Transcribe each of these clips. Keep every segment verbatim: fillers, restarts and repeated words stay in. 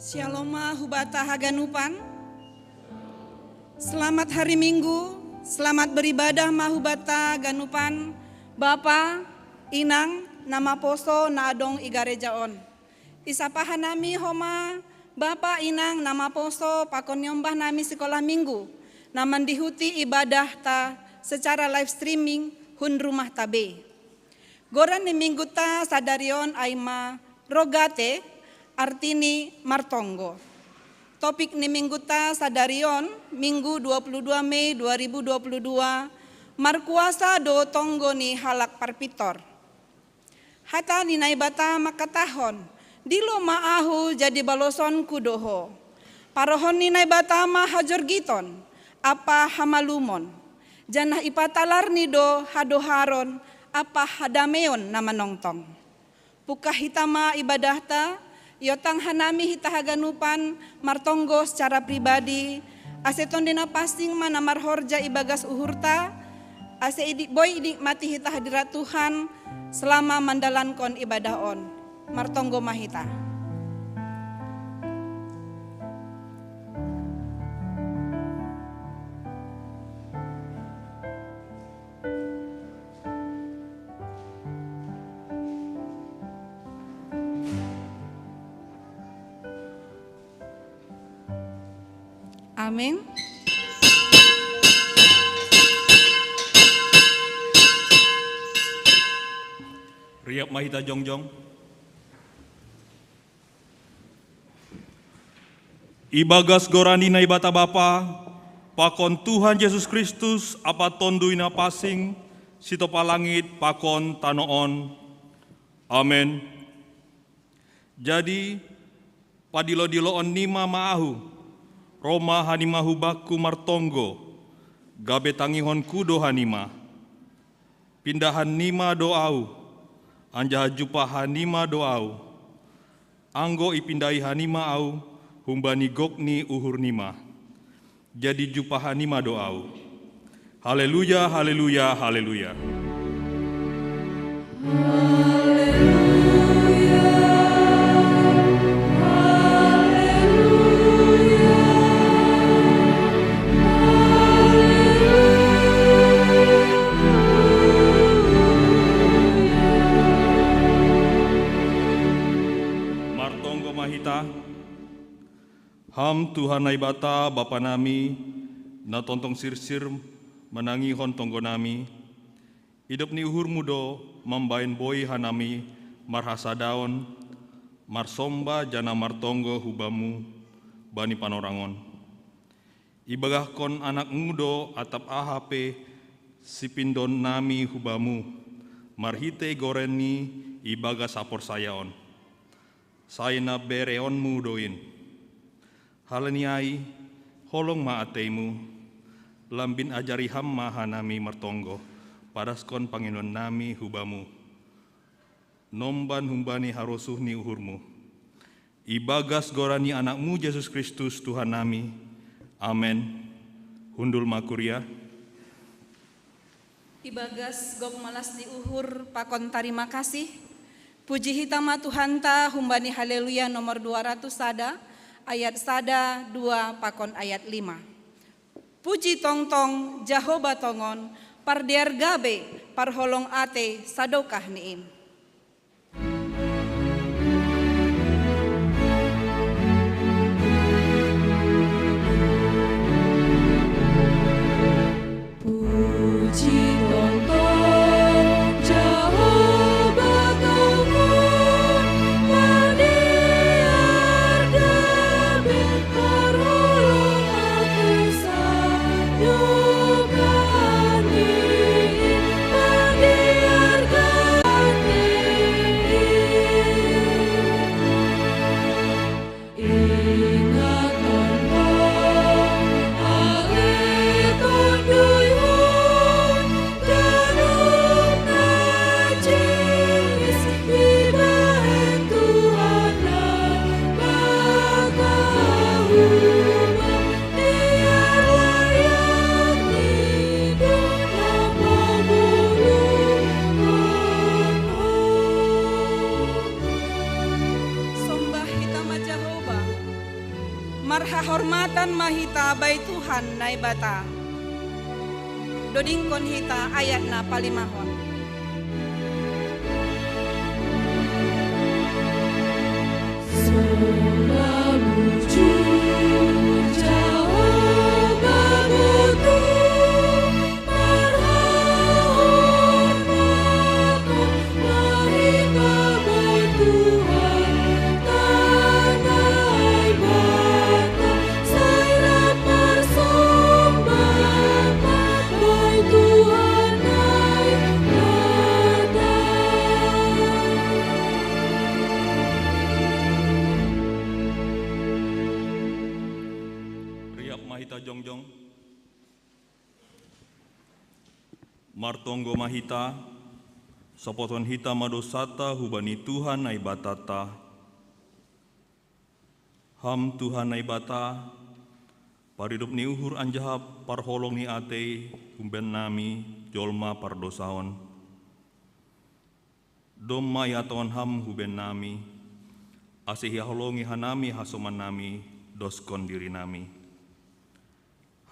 Shalom ma hubata haganupan. Selamat hari Minggu, selamat beribadah ma hubata ganupan, Bapa, Inang, na maposo na adong i gareja on. Isapahan nami homa Bapa, Inang, na maposo pakon niombah nami sikolah Minggu, na mandihuti ibadah ta secara live streaming hun rumah ta be. Goran ni Minggu ta sadari on ai ma Rogate, artini martonggo. Topik ni Minggu ta sadari on, Minggu dua puluh dua Mei dua ribu dua puluh dua, markuasa do tonggo ni halak parpintor. Hata ni Naibata mangkatahon, dilo ma ahu jadi balosonku do ho. Parohon ni Naibata ma hajorgiton, ampa hamalumon. Janah ipatalarni do hadoharon ampa hadameon na manongtong. Pungkah hita ma ibadahta, iotang hanami hita haganupan martonggo secara pribadi, ase Tonde na pansing ma na marhorja ibagas uhurta, ase idi, boi inikmati hita hadirat Tuhan selama mandalankon ibadah on. Martonggo ma hita. Amin. Riap ma hita jongjong. Ibagas goran ni Naibata Bapa, pakon Tuhan Jesus Kristus, ampa Tonduy na pansing, sitopa langit pakon tano on. Amen. Jadi, padilodiloon nima ma ahu, ro ma hanima hu bakku martonggo, gabe tangihonku do hanima. Pindahan nima do ahu, anjaha jumpah hanima do ahu. Anggo ipindahi hanima ahu humbani gok ni uhur nima, jadi jumpah hanima do ahu. Haleluya, haleluya, haleluya. Martonggo ma hita. Ham Tuhan Naibata, Bapa nami, na tongtong sirsir manangihon tonggo nami, idop ni uhurmu do mambahen boi hanami marhasadaon, marsomba janah martonggo hu Bamu bani panorang on. Ibagahkon Anakmu do atap aha pe sipindoon nami hu Bamu, marhitei gorenNi ibagas haporsayaon. Sai na bereonmu do in. Halani ai, holong ma ateimu, lambin ajari Ham ma hanami martonggo, padaskon panginuon nami hu Bamu. Nomban humbani harosuh ni uhurmu. Ibagas goran ni Anakmu Jesus Kristus Tuhan nami. Amen. Hundul ma kuria. Ibagas gok malas ni uhur pakon tarima kasih, puji hita ma Tuhanta humbani Haleluya nomor dua ratus sada, ayat sada, dua pakon ayat lima. Puji tongtong Jahowa tongon, pardear gabe, parholong atei sadokah ni in. Puji tongtong Jahowa tongon, pardear gabe, parholong atei sadokah ni in, pardear gabe, Marhahormatan ma hita bai Tuhan Naibata. Dodingkon hita ayat na palimahon. Riap ma hita jongjong. Martonggo ma hita, sopoton hita ma dosata hubani Tuhan Naibatata. Ham Tuhan Naibata, paridop ni uhur anjaha parholong ni atei umbahen nami jolma pardosaon. Domma ihatahon Ham hubahen nami, ase ihaholongi hanami hasoman nami, doskon diri nami.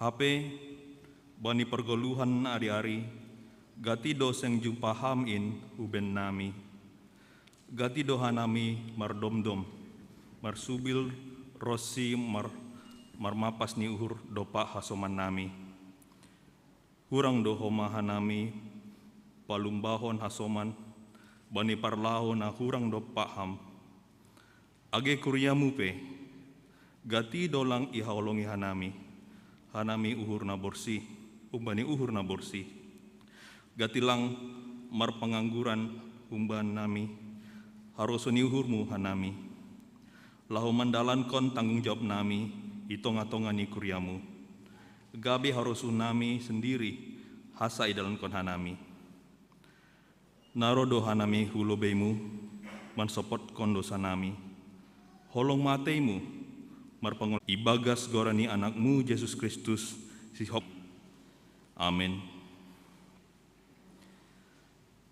Hape, bani pargoluhan na ari-ari, gati do seng jumpa Ham in hubahen nami. Gati do hanami mardomdom, marsubil ronsi mar-, marmapas ni uhur dompak hasoman nami. Hurang do homa hanami palumbahon hasoman, bani parlahou na hurang dompak Ham. Age kuriamu pe, gati do lang ihaholongi hanami, hanami uhur na borsih, umbani uhur na borsih. Gati lang marpangangguran umbahen nami, harosuh ni uhurmu hanami. Laho mandalankon tanggung jawab nami, i tongah-tongah ni kuriamu. Gabe harosuh nami sendiri, hasa idalankon hanami. Na ro do hanami hu lobeimu, mansopotkon dosa nami. Holong ma ateimu, marpangol ibagas goran ni anakmu Jesus Kristus, si hop. Amin.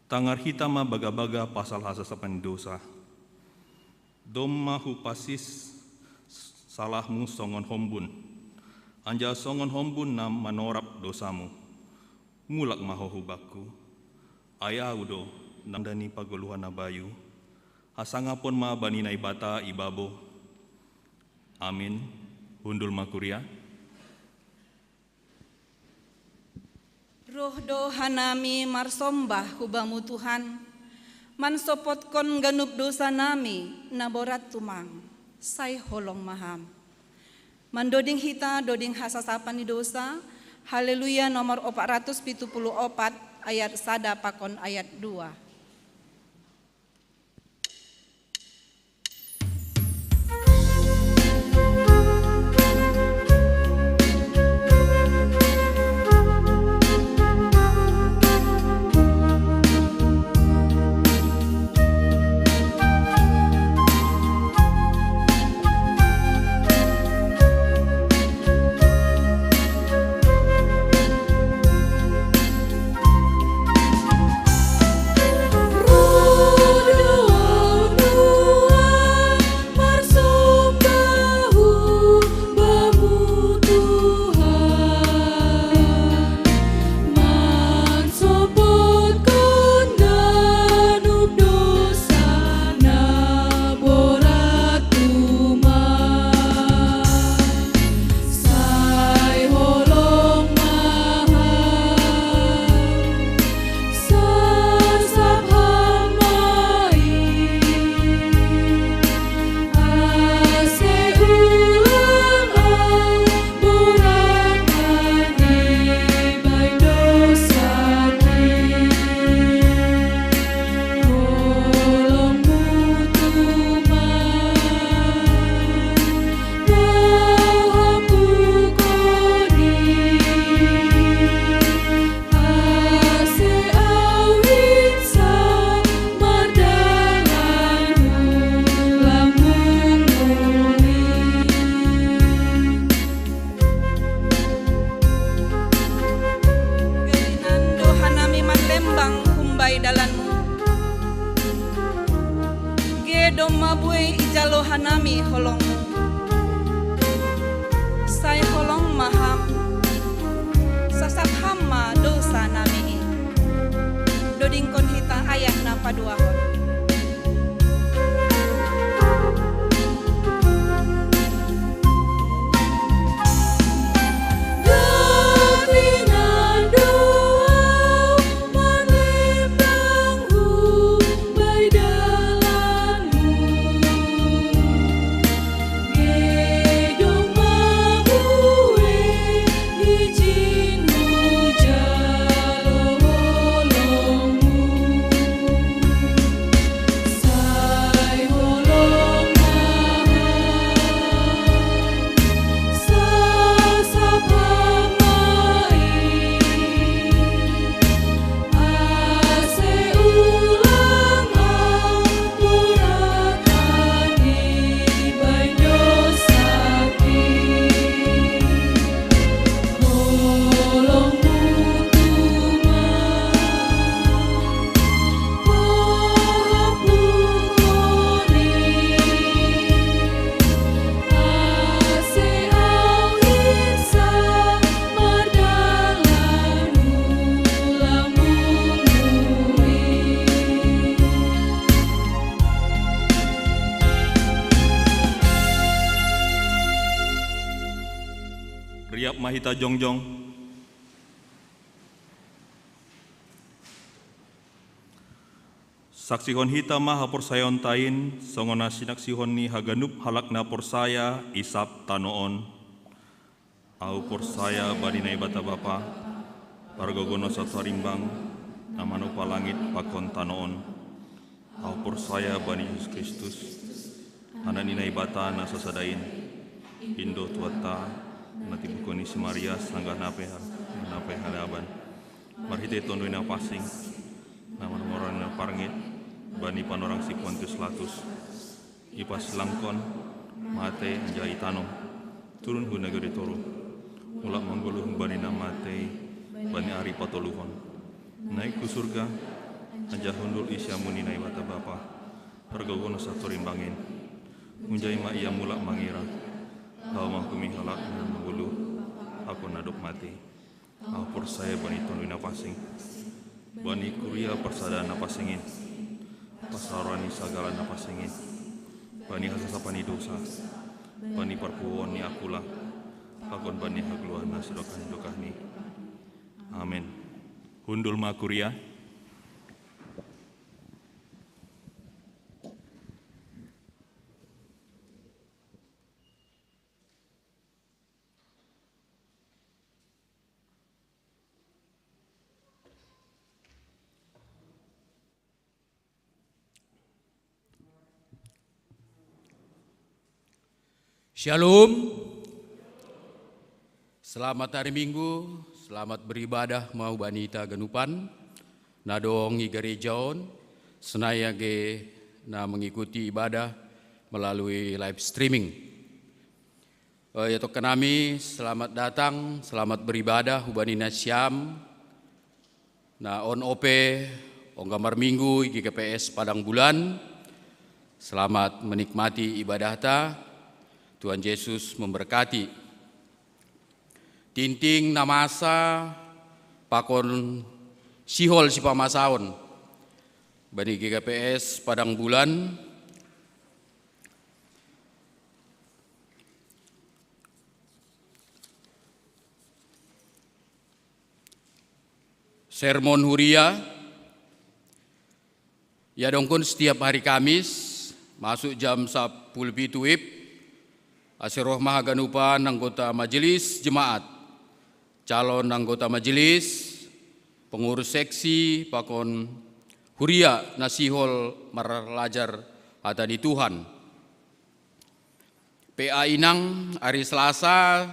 Tangar hita ma baga-baga pasal hasasapan dosa. Domma hupasis salahmu songon hombun. Anjaha songon hombun na manorap dosamu. Mulak ma ho hu bakku. Ai ahu do nanda ni pagoluhan na bayu. Hasangapon ma bani Naibata ibabo. Amin. Hundul ma kuria. Roh do hanami marsombah hu Bamu Tuhan, mansopotkon ganup dosa nami na borat tumang, sai holong ma Ham. Mandoding hita doding hasasapan ni dosa, Haleluya nomor opat ratus pitu puluh opat, ayat sada pakon ayat dua. Sai holong ma Ham, sasap Ham ma i, ase ulang au borat ni bahen dosa i. Holong-Mu tumang, Au hampukon i, ase au hinsa mardalan hu lambung-Mu i. Garinan do hanami manlembang humbani dalan-Mu. Ge domma buei ijalo hanami holong-Mu. Duahon. Riap ma hita jongjong. Saksihon hita ma haporsayaonta in, songon na sinaksihon ni haganup halak na porsaya i sab tano on. Ahu porsaya bani Naibata Bapa, pargogonon sataurimbang, na manompa langit pakon tano on. Ahu porsaya bani Jesus Kristus, Anak ni Naibata na sasada in, in do Tuhanta, na tibuhon ni si Maria sanggah na pehal, na pehaleaban. Marhite Tonduy Napansing, na marmoran na parngit, bani panorang si Pontius Latus. Ipasilangkon, mate anjaha itanom, turun hu nagori toruh, mulak manggoluh bani na mate, bani ari patoluhon. Naik hu surga, anjaha hundul i siamun ni Naibata Bapa, pargogonon sataurimbang in. Hunjai ma Ia mulak mangera, laho manghukumi halak na manggoluh, pakon na dob mate. Ahu porsaya bani Tonduy Napansing, bani kuria parsadaan na pansing in, parsaoran ni sagala na pansing in, bani hasasapan ni dosa, bani parpuhoon ni angkula, pakon bani hagoluhan na sadokah ni dokahni. Amen. Hundul ma kuria. Shalom. Selamat hari Minggu, selamat beribadah ma hubani hita haganupan na adong i gareja on, sonai age na mengikuti ibadah melalui live streaming. Eh, ia tokon nami, selamat datang, selamat beribadah hubani nasiam na on ope ongga marminggu i G K P S Padang Bulan. Selamat menikmati ibadahta. Tuhan Yesus memberkati. Tingting na masa pakon sihol sipamasaon bani G K P S Padang Bulan. Sermon huria iadongkon setiap hari Kamis, masuk jam sapuluh pitu WIB, ase roh ma haganupan anggota majelis jemaat, calon anggota majelis, pengurus seksi, pakon huria na sihol marlajar hata ni Tuhan. P A inang, hari Selasa,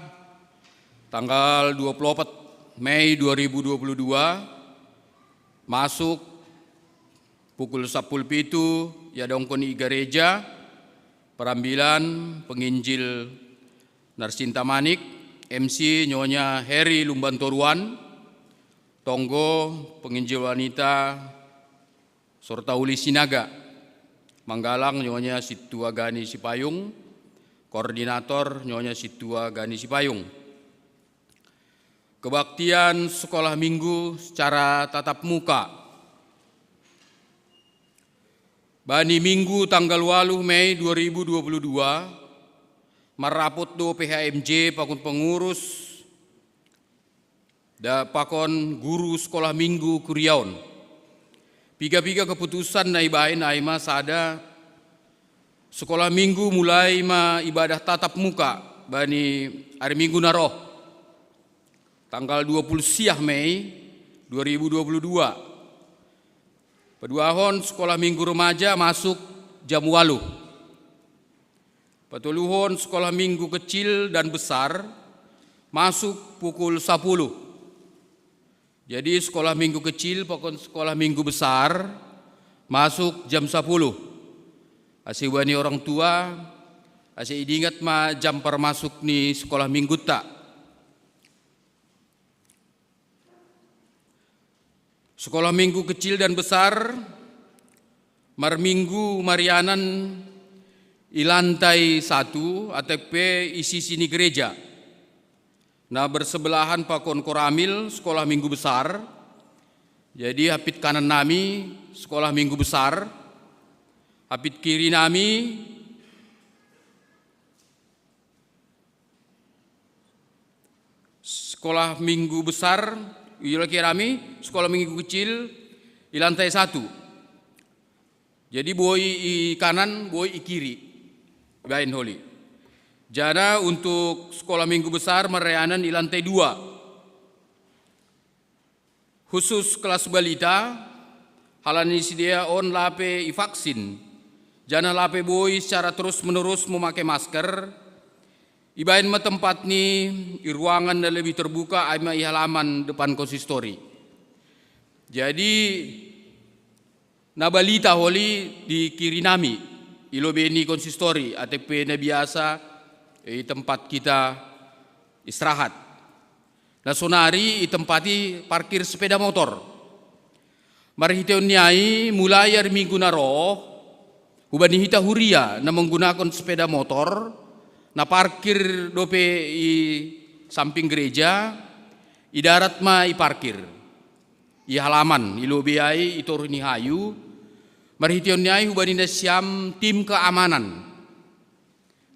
tanggal dua puluh opat Mei dua ribu dua puluh dua, masuk pukul sapuluh pitu, iadongkon i gareja, perambilan penginjil Narsinta Manik, M C Nyonya Heri Lumbantoruan, tonggo penginjil wanita Sorta Uli Sinaga, manggalang Nyonya Sintua Gani Sipayung, koordinator Nyonya Sintua Gani Sipayung. Kebaktian sekolah minggu secara tatap muka. Bani Minggu tanggal waluh Mei dua ribu dua puluh dua, marrapot do P H M J pakon pengurus, da pakon guru sekolah minggu kuriaon. Piga-piga keputusan na ibaen ai ma sada, sekolah minggu mulai ma ibadah tatap muka bani ari Minggu na roh, tanggal dua puluh siah Mei dua ribu dua puluh dua. Paduahon sekolah minggu remaja masuk jam waluh. Patoluhon sekolah minggu kecil dan besar masuk pukul sapuluh. Jadi sekolah minggu kecil pakon sekolah minggu besar masuk jam sapuluh. Ase bani orang tua, ase idingat ma jam parmasuk ni sekolah minggunta. Sekolah minggu kecil dan besar marminggu marianan i lantai satu atau pe i sisi ni gereja, na bersebelahan pakon koramil sekolah minggu besar. Jadi hampit kanan nami sekolah minggu besar, hampit kiri nami sekolah minggu besar, i laki rami, sekolah minggu kecil, i lantai satu. Jadi boi i kanan, boi i kiri. Baen holi. Jana untuk sekolah minggu besar marianan i lantai dua. Khusus kelas balita, halani sidea on lape i vaksin, jana lape boi secara terus-menerus memakai masker, ibaen ma tempat ni i ruangan na lebih terbuka ai ma i halaman depan konsistori. Jadi na balita holi di kiri nami, i lobei ni konsistori, atau pe na biasa i tempat kita istirahat. Na sonari i tempat i parkir sepeda motor. Marhiteon ni ai mulai ari Minggu na roh, hubani hita huria na menggunakon sepeda motor, na parkir dope i samping gereja, i darat ma i parkir. I halaman, i lobei ai, i toru ni hayu, marhiteon ni ai hubani nasiam tim keamanan.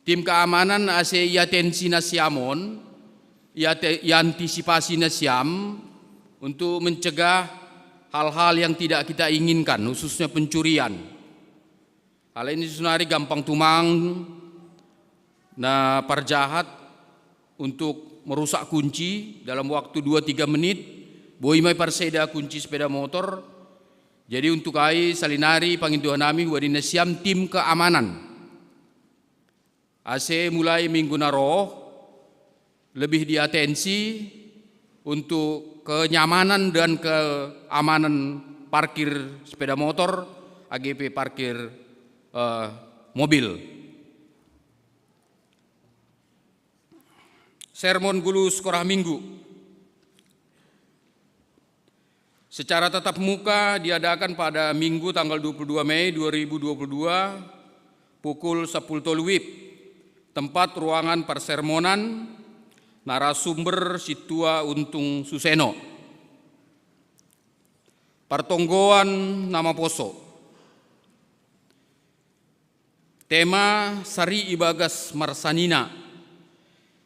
Tim keamanan ase iatensi nasiam on, iate-, iantisipasi nasiam untuk mencegah hal-hal yang tidak kita inginkan, khususnya pencurian. Hal ini sonari gampang tumang na parjahat untuk merusak kunci dalam waktu dua tiga menit, boi ma i parseda kunci sepeda motor. Jadi untuk ai salinari pangindohan nami hubani nasiam tim keamanan. Ase mulai Minggu na roh, lebih diatensi untuk kenyamanan dan keamanan parkir sepeda motor, age pe parkir, eh, mobil. Sermon guru sekolah minggu secara tatap muka diadakan pada Minggu tanggal dua puluh dua Mei dua ribu dua puluh dua, pukul sepuluh tolu wib. Tempat ruangan persermonan, narasumber Sintua Untung Suseno. Partonggoan na maposo. Tema: Sari ibagas marsanina.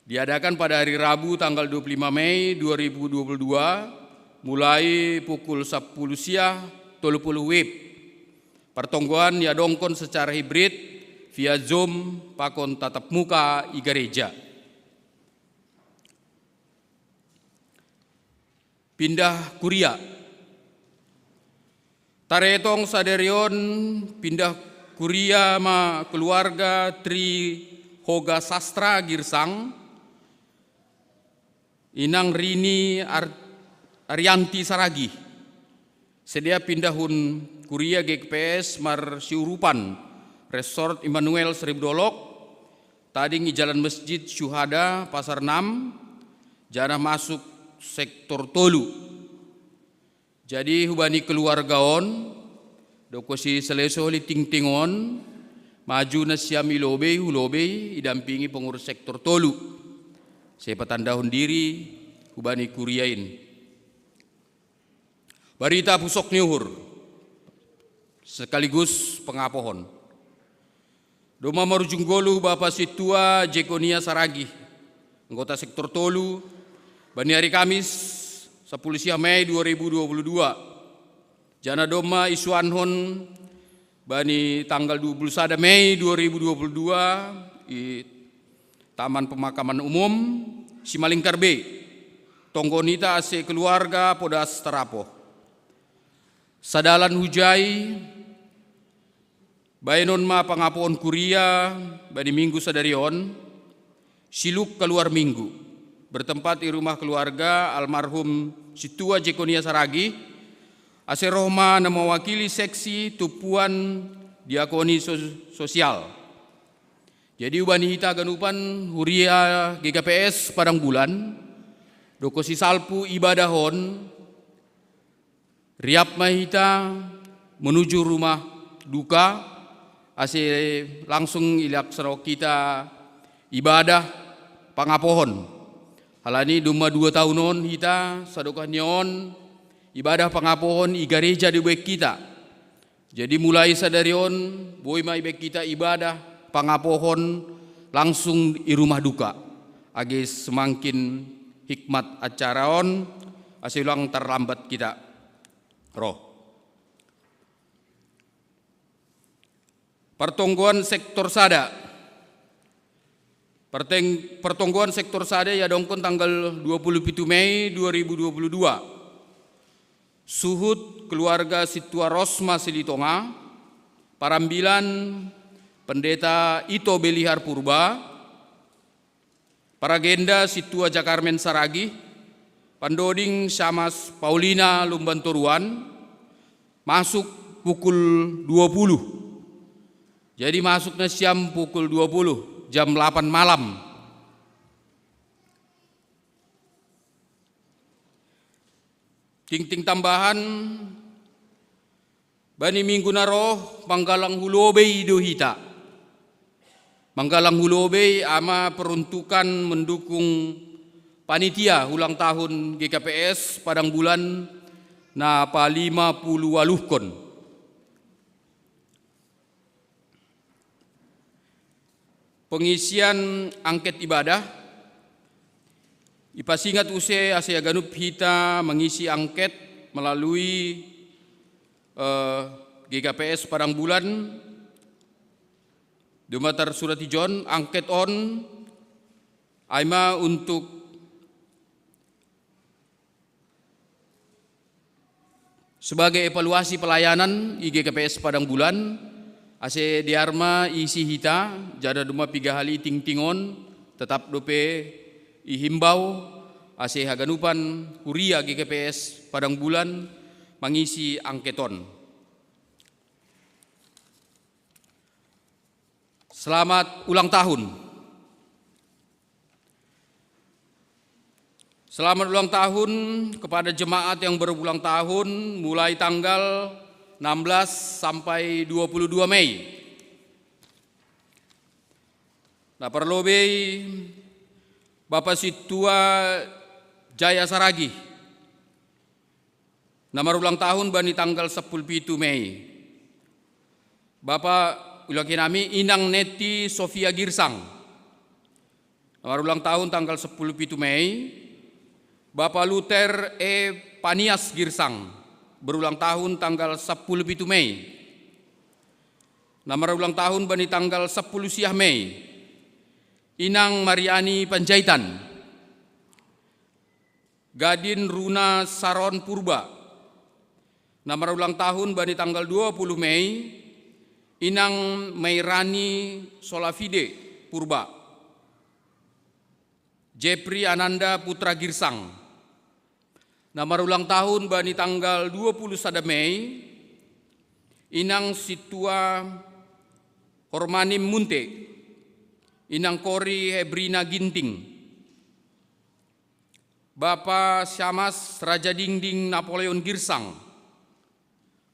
Diadakan pada hari Rabu tanggal dua puluh lima Mei dua ribu dua puluh dua, mulai pukul sepuluh siang tolu puluh wib. Partonggoan iadongkon secara hibrid via Zoom pakon tatap muka i gareja. Pindah kuria. Taretong sadari on pindah kuria ma keluarga Tri Hoga Sastra Girsang, inang Rini Ar-, Arianti Saragih. Sidea pindah hun kuria G K P S marsiurupan Resort Immanuel Seribu Dolok, tading i Jalan Masjid Syuhada Pasar Enam, jana masuk sektor tolu. Jadi hubani keluarga on, dok si selesai holi tingting on, maju nasiam i lobei, hu lobei, idampingi pengurus sektor tolu. Sai patandahon diri hubani kuria in. Barita pusok ni uhur. sekaligus pengapohon. Domma marujung golu Bapa Sintua Jekonia Saragi, anggota sektor tolu, bani hari Kamis sepuluh siah Mei dua ribu dua puluh dua. Jana domma isuanhon bani tanggal dua puluh sada Mei dua ribu dua puluh dua di Taman Pemakaman Umum Simalingkar B. Tonggon ita ase keluarga podas tarapoh. Sadalan hujai, baenon ma pangapohon kuria bani minggu sadari on, siluk kaluar minggu, bertempat i rumah keluarga almarhum Sintua Jekonia Saragi, ase roh ma na mewakili seksi tumpuan diakoni so-, sosial. Jadi ubani hita ganupan huria G K P S Padang Bulan, dohot sisalpu ibadah on, riap ma hita menuju rumah duka, ase langsung ilaksanaon hita ibadah pangapohon. Halani domma dua tahun on hita sadokah ni on ibadah pangapohon i gareja dibaen hita. Jadi mulai sadari on, boi ma ibaen hita ibadah pangapohon langsung i rumah duka. Age semangkin hikmat acara on, ase ulang tarlambat hita roh. Partonggoan sektor sada. Parteng-, partonggoan sektor sada iadongkon tanggal dua puluh pitu Mei dua ribu dua puluh dua. Suhut keluarga Sintua Rosma Silitonga, parambilan Pendeta Ito Belihar Purba, paragenda Sintua Jakarmen Saragi, pandoding Syamas Paulina Lumbantoruan, masuk pukul dua puluh. Jadi masuk nasiam pukul dua puluh, jam delapan malam. Tingting tambahan, bani minggu na roh manggalang hu lobei do hita. Manggalang hu lobei ama peruntukan mendukung panitia ulang tahun G K P S Padang Bulan na palima puluh waluhkon. Pengisian angket ibadah, ipasingat use ase haganup hita mengisi angket melalui, eh, G K P S Padang Bulan, domma tarsurat ijon angket on, ai ma untuk sebagai evaluasi pelayanan i G K P S Padang Bulan, ase dear ma isi hita, jada domma piga hali tingting on, tetap dope ihimbau, ase haganupan huria G K P S Padang Bulan mangisi angket on. Selamat ulang tahun. Selamat ulang tahun kepada jemaat yang berulang tahun mulai tanggal enam belas sampai dua puluh dua Mei. Na parlobei Bapa Sintua Jaya Saragi, na marulang tahun bani tanggal sepuluh pitu Mei. Bapa, ulakinami Inang Neti Sofia Girsang, na marulang tahun tanggal sepuluh pitu Mei. Bapa Luther E Panias Girsang, berulang tahun tanggal sepuluh pitu Mei. Na marulang tahun bani tanggal sepuluh siah Mei. Inang Mariani Panjaitan, Gadin Runa Saron Purba, na marulang tahun bani tanggal dua puluh Mei. Inang Mairani Solafide Purba, Jepri Ananda Putra Girsang, na marulang tahun bani tanggal dua puluh sada Mei. Inang Sintua Hormanim Munte, Inang Kori Hebrina Ginting, Bapa Syamas Raja Dingding Napoleon Girsang,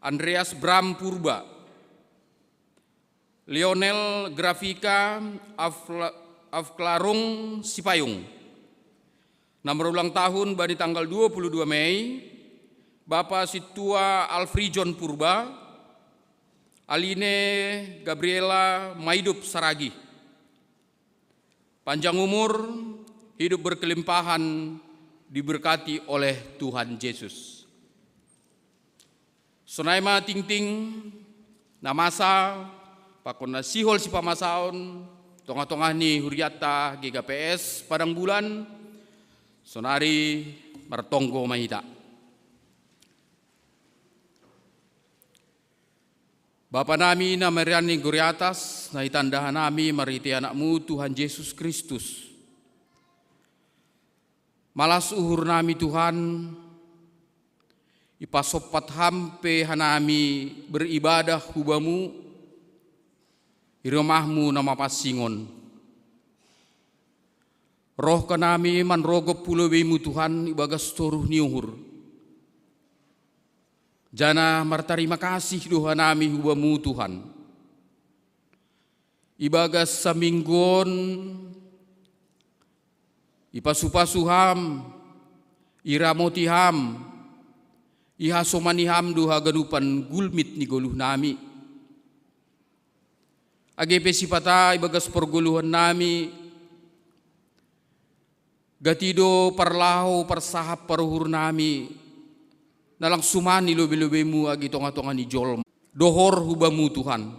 Andreas Bram Purba, Lionel Grafika Afla-, Afklarung Sipayung, na marulang tahun bani tanggal dua puluh dua Mei. Bapa Sintua Alfrijon Purba, Aline Gabriela Maidup Saragi. Panjang umur, hidup berkelimpahan, diberkati oleh Tuhan Yesus. Sonai ma tingting na masa pakon na sihol sipamasaon tongah-tongah ni huriatta G K P S Padang Bulan. Sonari martonggo ma hita. Bapa nami na marianan di gori atas, na itanda hanami marhitei Anakmu Tuhan Yesus Kristus. Malas uhur nami Tuhan, ipasompat Ham pe hanami beribadah hu Bamu, i rumah-Mu na mapansing on. Roh hanami manrogop hu lobei-Mu Tuhan ibagas toruh ni uhur. Janah martarima kasih do hanami hu Bamu Tuhan. Ibagas saminggu on, ipasu-pasu Ham, iramoti Ham, ihasomani Ham do haganupan gulmit ni goluh nami. Age pe sipata ibagas pargoluhan nami, gati do parlahou parsahap paruhur nami, na lang suman i lobei-lobei-Mu age tongah-tongah ni jolma. Dohor hu Bamu Tuhan.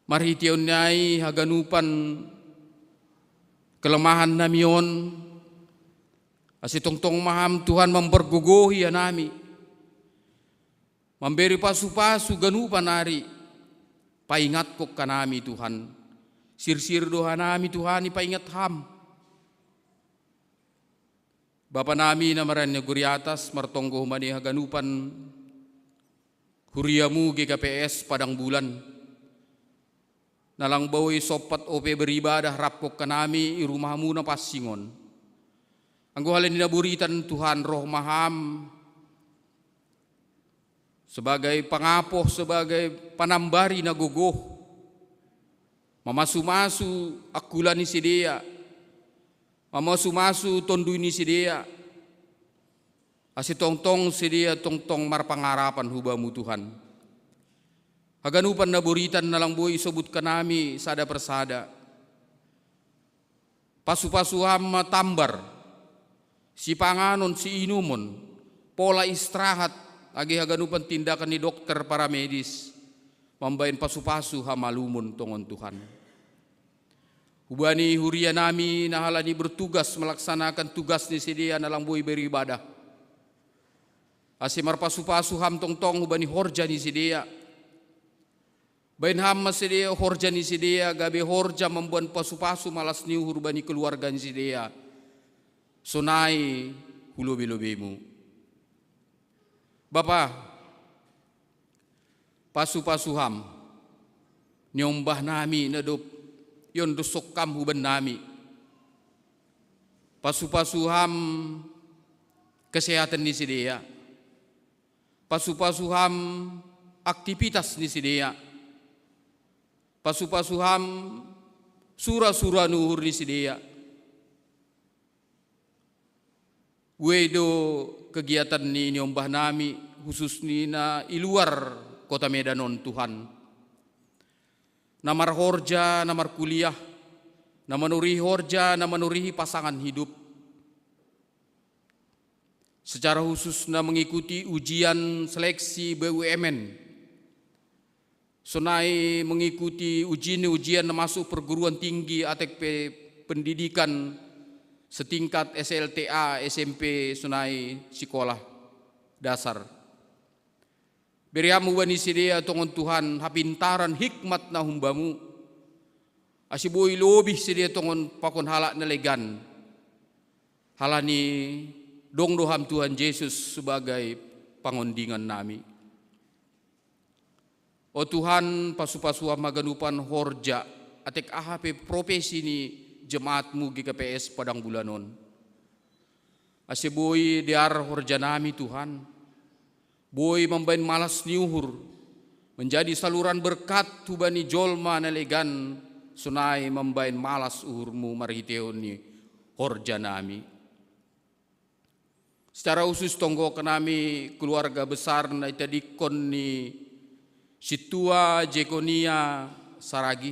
Marhiteion ni ai haganupan kelemahan nami on, ase tongtong ma Ham Tuhan mampargogohi hanami. Mambere pasu-pasu ganupan ari, paingatkon hanami Tuhan. Sirsir do hanami Tuhan ipaingat Ham. Bapa nami na marianan di gori atas, martonggo hubani haganupan huria-Mu G K P S Padang Bulan. Na lang boi sompat ope beribadah rap hanami i rumah-Mu na pansing on. Anggo halani na boritan Tuhan, roh ma Ham sebagai pangapoh, sebagai panambari na gogoh, mamasu-masu angkula ni sidea, mamasu-masu tonduy ni sidea, ase tongtong sidea tongtong marpangarapan hu Bamu Tuhan. Haganupan na boritan na lang boi isobut hanami sada parsada. Pasu-pasu Ham ma tambar, sipanganon, siinumon, pola istirahat, age haganupan tindakan ni dokter, paramedis, mambahen pasu-pasu hamalumon tongon Tuhan. Hubani huria nami na halani bertugas melaksanakan tugas ni sidea na lang boi beribadah, ase marpasu-pasu Ham tongtong hubani horja ni sidea. Bahen Ham ma sidea horja ni sidea, gabe horja mamboan pasu-pasu malas ni uhur bani keluarga ni sidea, sonai hu lobei-lobei-Mu. Bapa, pasu-pasu Ham niombah nami na dob iondon songkam huban nami. Pasu-pasu Ham kesehatan ni sidea. Pasu-pasu Ham aktivitas ni sidea. Pasu-pasu Ham sura-sura ni uhur ni sidea. Buei do kegiatan ni niombah nami, khusus ni na i luar Kota Medan on Tuhan. Na marhorja, na markuliah, na manurihi horja, na manurihi pasangan hidup. Secara khusus na mengikuti ujian seleksi B U M N. Sonai mengikuti ujian-ujian na masuk perguruan tinggi atek pe pendidikan setingkat S L T A, S M P, sonai sikola dasar. Bere Ham hubani sidea tongon Tuhan hapintaran, hikmat na humbamu, ase boi lobih sidea tongon pakon halak na legan. Halani dong do Ham Tuhan Jesus sebagai pangondingan nami. O Tuhan, pasu-pasu Ham haganupan horja atek aha pe profesi ni jemaat-Mu G K P S Padang Bulan on. Ase boi dear horja nami Tuhan, boi mambahen malas ni uhur, menjadi saluran berkat hubani jolma na legan, sonai mambahen malas uhur-Mu marhitehon ni horja nami. Secara khusus tonggohon nami keluarga besar na itadingkon ni Sintua Jekonia Saragi.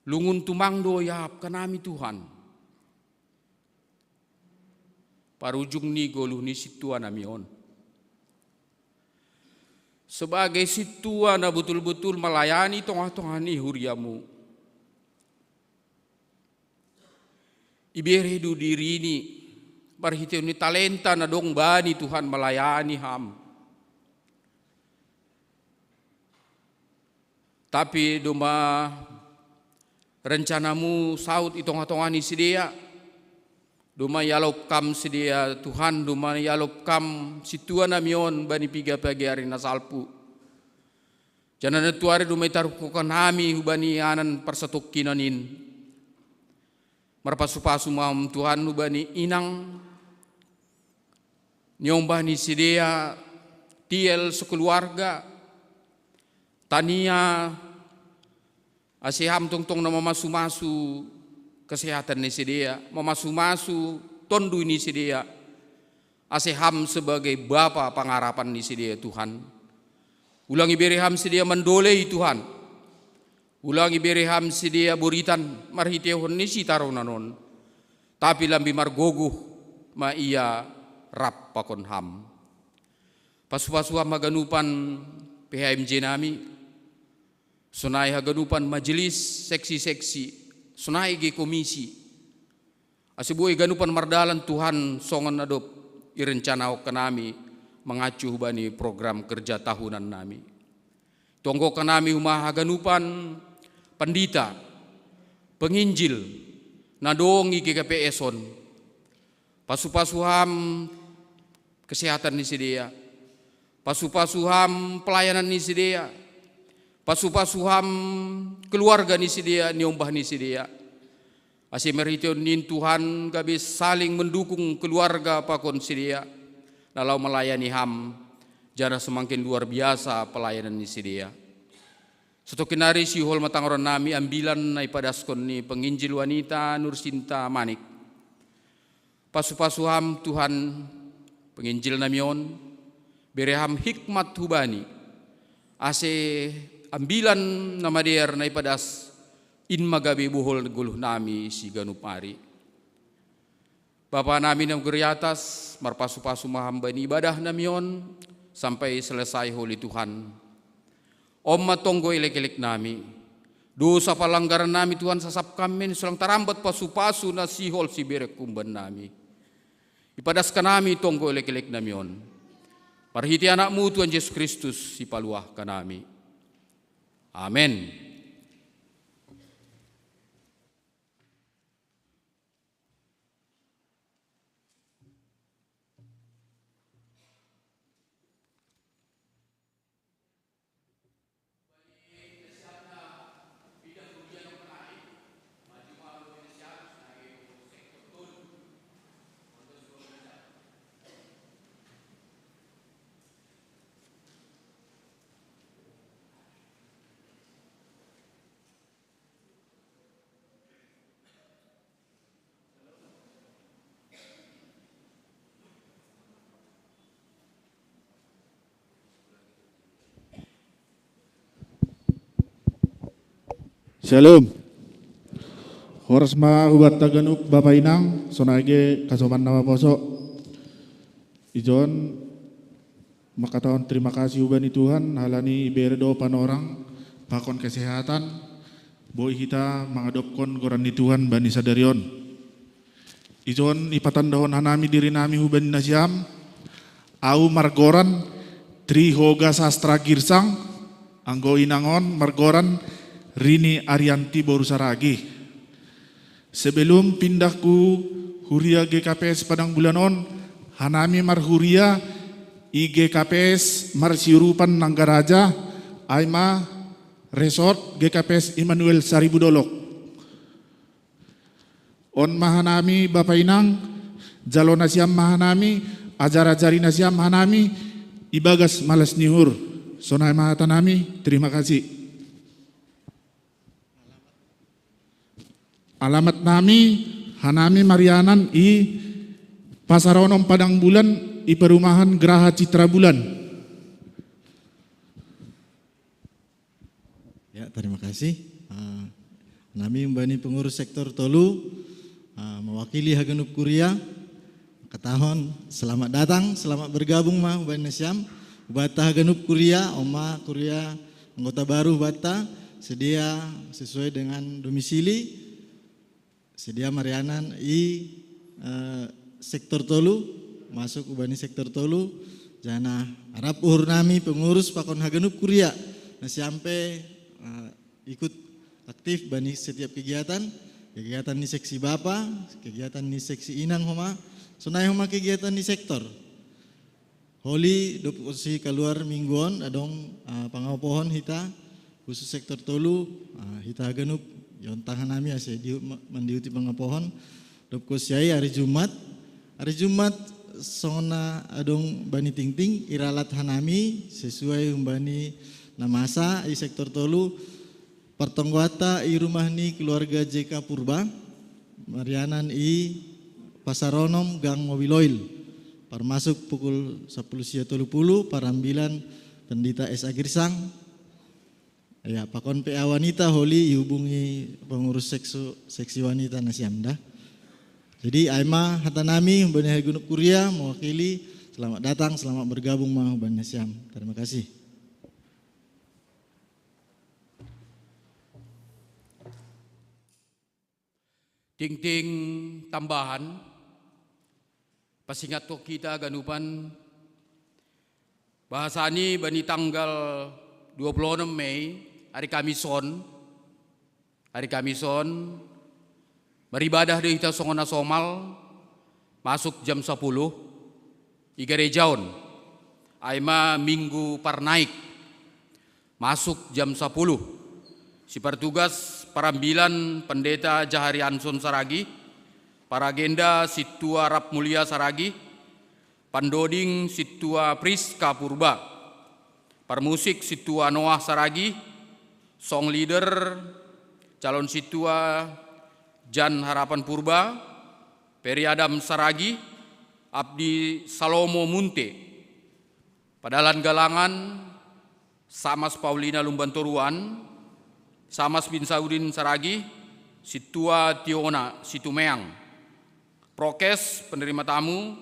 Lungun tumang do iahap hanami Tuhan. Parujung ni goluh ni sintua nami on. Sebagai sintua na betul-betul melayani tongah-tongah ni huriamu. Ibere do dirini, marhitehon ni talenta na dong bani Tuhan melayani ham. Tapi domma rencanamu saut i tongah-tongah ni sidea, domma ialop kam sidea Tuhan, domma ialop kam sintua nami on bani piga-piga ari na salpu. Janah na tuari domma itaruhkon hanami hubani anan parsatongkinan in. Marpasu-pasu ma Tuhan hubani inang, niombah ni sidea, Tiel sekeluarga, Tania, ase ham tongtong na mamasu-masu kesehatan ni sidea, mamasu-masu tonduy ni sidea, ase ham sebagai bapa pangarapan ni sidea Tuhan. Ulang ibere ham sidea mandolei Tuhan. Ulang ibere ham sidea boritan marhitehon ni sitaronon on. Tapi lambih margogoh ma ia rap pakon ham. Pasu-pasu ham haganupan P H M J nami, sonai haganupan majelis seksi-seksi, sonai ge komisi. Ase boi ganupan mardalan Tuhan songon na dob irencanahon hanami mangacu hubani program kerja tahunan nami. Tonggo hanami homa haganupan pandita, penginjil, na dong i G K P S on. Pasu-pasu ham kesehatan ni sidea. Pasu-pasu ham pelayanan ni sidea. Pasu-pasu ham keluarga ni sidea, niombah ni sidea. Ase marhitehon ni in Tuhan gabe saling mendukung keluarga pakon sidea, na laho melayani ham, janah semakin luar biasa pelayanan ni sidea. Satongkin nari sihol ma tangiang nami ambilan na ipadaskon ni penginjil wanita Nursinta Manik. Pasu-pasu ham Tuhan penginjil nami on, bere ham hikmat hubani, ase ambilan na madear na ipadas in ma gabe bohol goluh nami siganup ari. Bapa nami na margori atas, marpasu-pasu ma ham bani ibadah nami on, sampai selesai holi Tuhan. On ma tonggo elek-elek nami. Dosa palanggaran nami Tuhan sasap kam ma i, sulang tarambat pasu-pasu na sihol siberek humban nami. Ipadas hanami tonggo elek-elek nami on. Marhite anakmu Tuhan Jesus Kristus sipaluah hanami. Amen. Shalom. Horas ma hubanta ganup bapa inang, sonai ge hasoman na maposo. Ijon mangkatahon terima kasih hubani Tuhan, halani ibere do panorang pakon kesehatan, boi hita mangadopkon goran ni Tuhan bani sadari on. Ijon ipatandahon hanami diri nami hubani nasiam, au margoran Tri Hoga Sastra Girsang, anggo inang on margoran Rini Arianti boru Saragi. Sebelum pindah ku huria G K P S Padang Bulan on, hanami marhuria i G K P S Marsiurupan Nanggaraja, ai ma resort G K P S Immanuel Saribu Dolok. On ma hanami bapa inang, jalo nasiam ma hanami, ajar-ajari nasiam hanami, ibagas malas ni uhur. Sonai ma hata nami, terima kasih. Alamat nami, hanami marianan i Pasar Onom Padang Bulan, i perumahan Graha Citra Bulan. Terima kasih. Ah, nami umbani pengurus sektor tolu, ah, mewakili haganup kuria, katahon selamat datang, selamat bergabung ma umbani nasiam. Ubatta haganup kuria, oma kuria anggota baru ubatta, sedia sesuai dengan domisili, sedia marianan i, eh, sektor tolu, masuk umbani sektor tolu, janah arap uhur nami pengurus pakon haganup kuria, nasiam pe, eh, ikut aktif bani setiap kegiatan, kegiatan ni seksi bapa, kegiatan ni seksi inang homa, sonai homa kegiatan ni sektor. Holi dob konsi kaluar minggu on adong, ah, pangapohon hita, khusus sektor tolu, ah, hita haganup, iontahan nami ase diu-, ma-, mandihuti pangapohon, dob konsi ai ari Jumat, ari Jumat songon na adong bani tingting, iralat hanami sesuai umbani na masa i sektor tolu, partonggoanta i rumah ni keluarga J K Purba, marianan i Pasar Onom, Gang Mobil Oil. Parmasuk pukul sapuluh sia tolu puluh, parambilan Pendeta S A Girsang. Ya, pakon P A wanita holi ihubungi pengurus seksu-, seksi wanita nasiam da. Jadi, ai ma hata nami umbani haganup kuria mewakili, selamat datang, selamat bergabung ma umbani nasiam. Terima kasih. Tingting tambahan, pasingathon hita haganupan, bahasani bani tanggal dua puluh onom Mei, ari Kamis on, ari Kamis on, maribadah do hita songon na somal, masuk jam sapuluh, i gareja on, ai ma Minggu Parnaik, masuk jam sapuluh. Sipartugas parambilan Pendeta Jahari Anson Saragi, paragenda Sintua Rap Mulia Saragi, pandoding Sintua Priska Purba, parmusik Sintua Noah Saragi, song leader calon sintua Jan Harapan Purba, Peri Adam Saragi, Abdi Salomo Munte, padalan galangan, Samas Paulina Lumban Toruan, Samas Binsaudin Saragi, Sintua Tiona Situmeang. Prokes penerima tamu,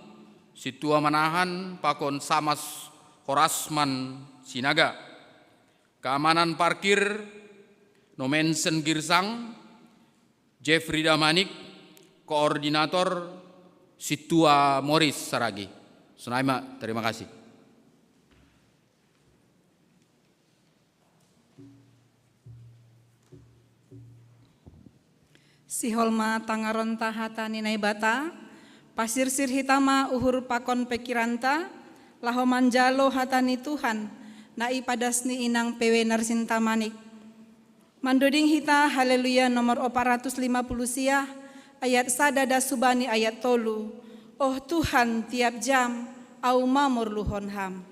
Sintua Manahan pakon Samas Horasman Sinaga. Keamanan parkir, Nomensen Girsang, Jeffrey Damanik, koordinator Sintua Moris Saragi. Sonai ma, terima kasih. Sihol ma tangaronta hata ni Naibata, pasirsir hita ma uhur pakon pekiranta, laho manjalo hata ni Tuhan, na ipadas ni inang P W Narsintamanik. Mandoding hita Haleluya nomor opat ratus lima puluh sia, ayat sada das hubani ayat tolu. Oh Tuhan, tiap jam, au mamorluhon Ham.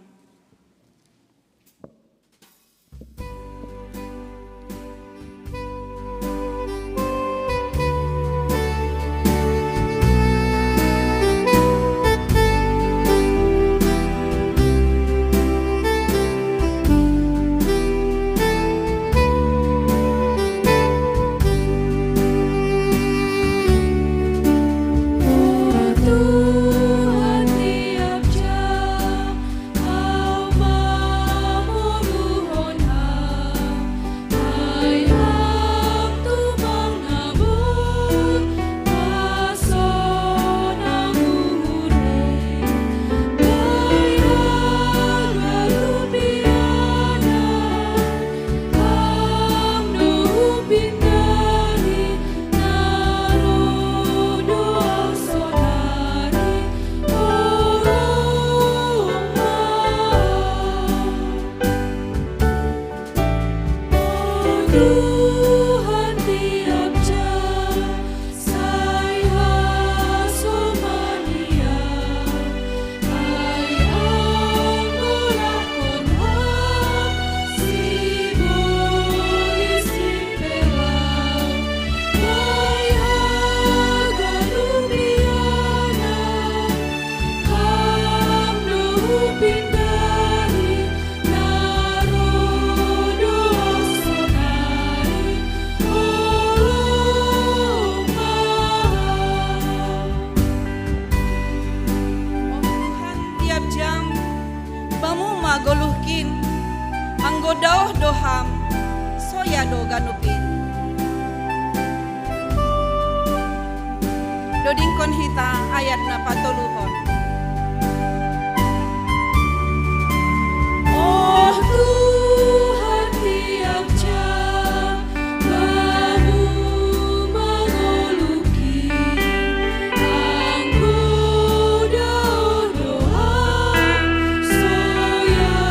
Dodingkon hita ayat na patoluhon. Oh Tuhan, tiap jam Bamu mangoluki, anggo dao dohot soya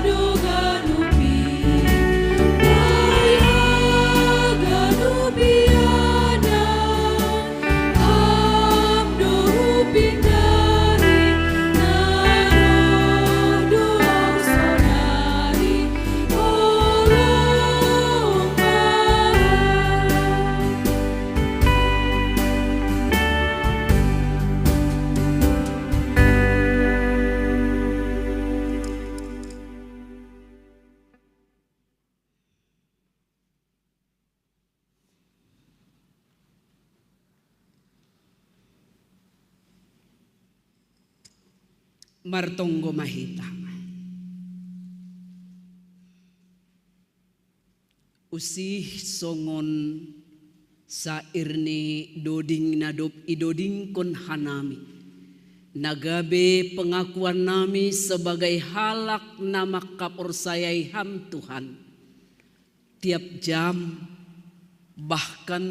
do ganup i, bae haganup i anak. Martonggo ma hita. Usih songon sair ni doding na dob idodingkon hanami, na gabe pengakuan nami sebagai halak na mangkaporsayai Ham Tuhan, tiap jam, bahkan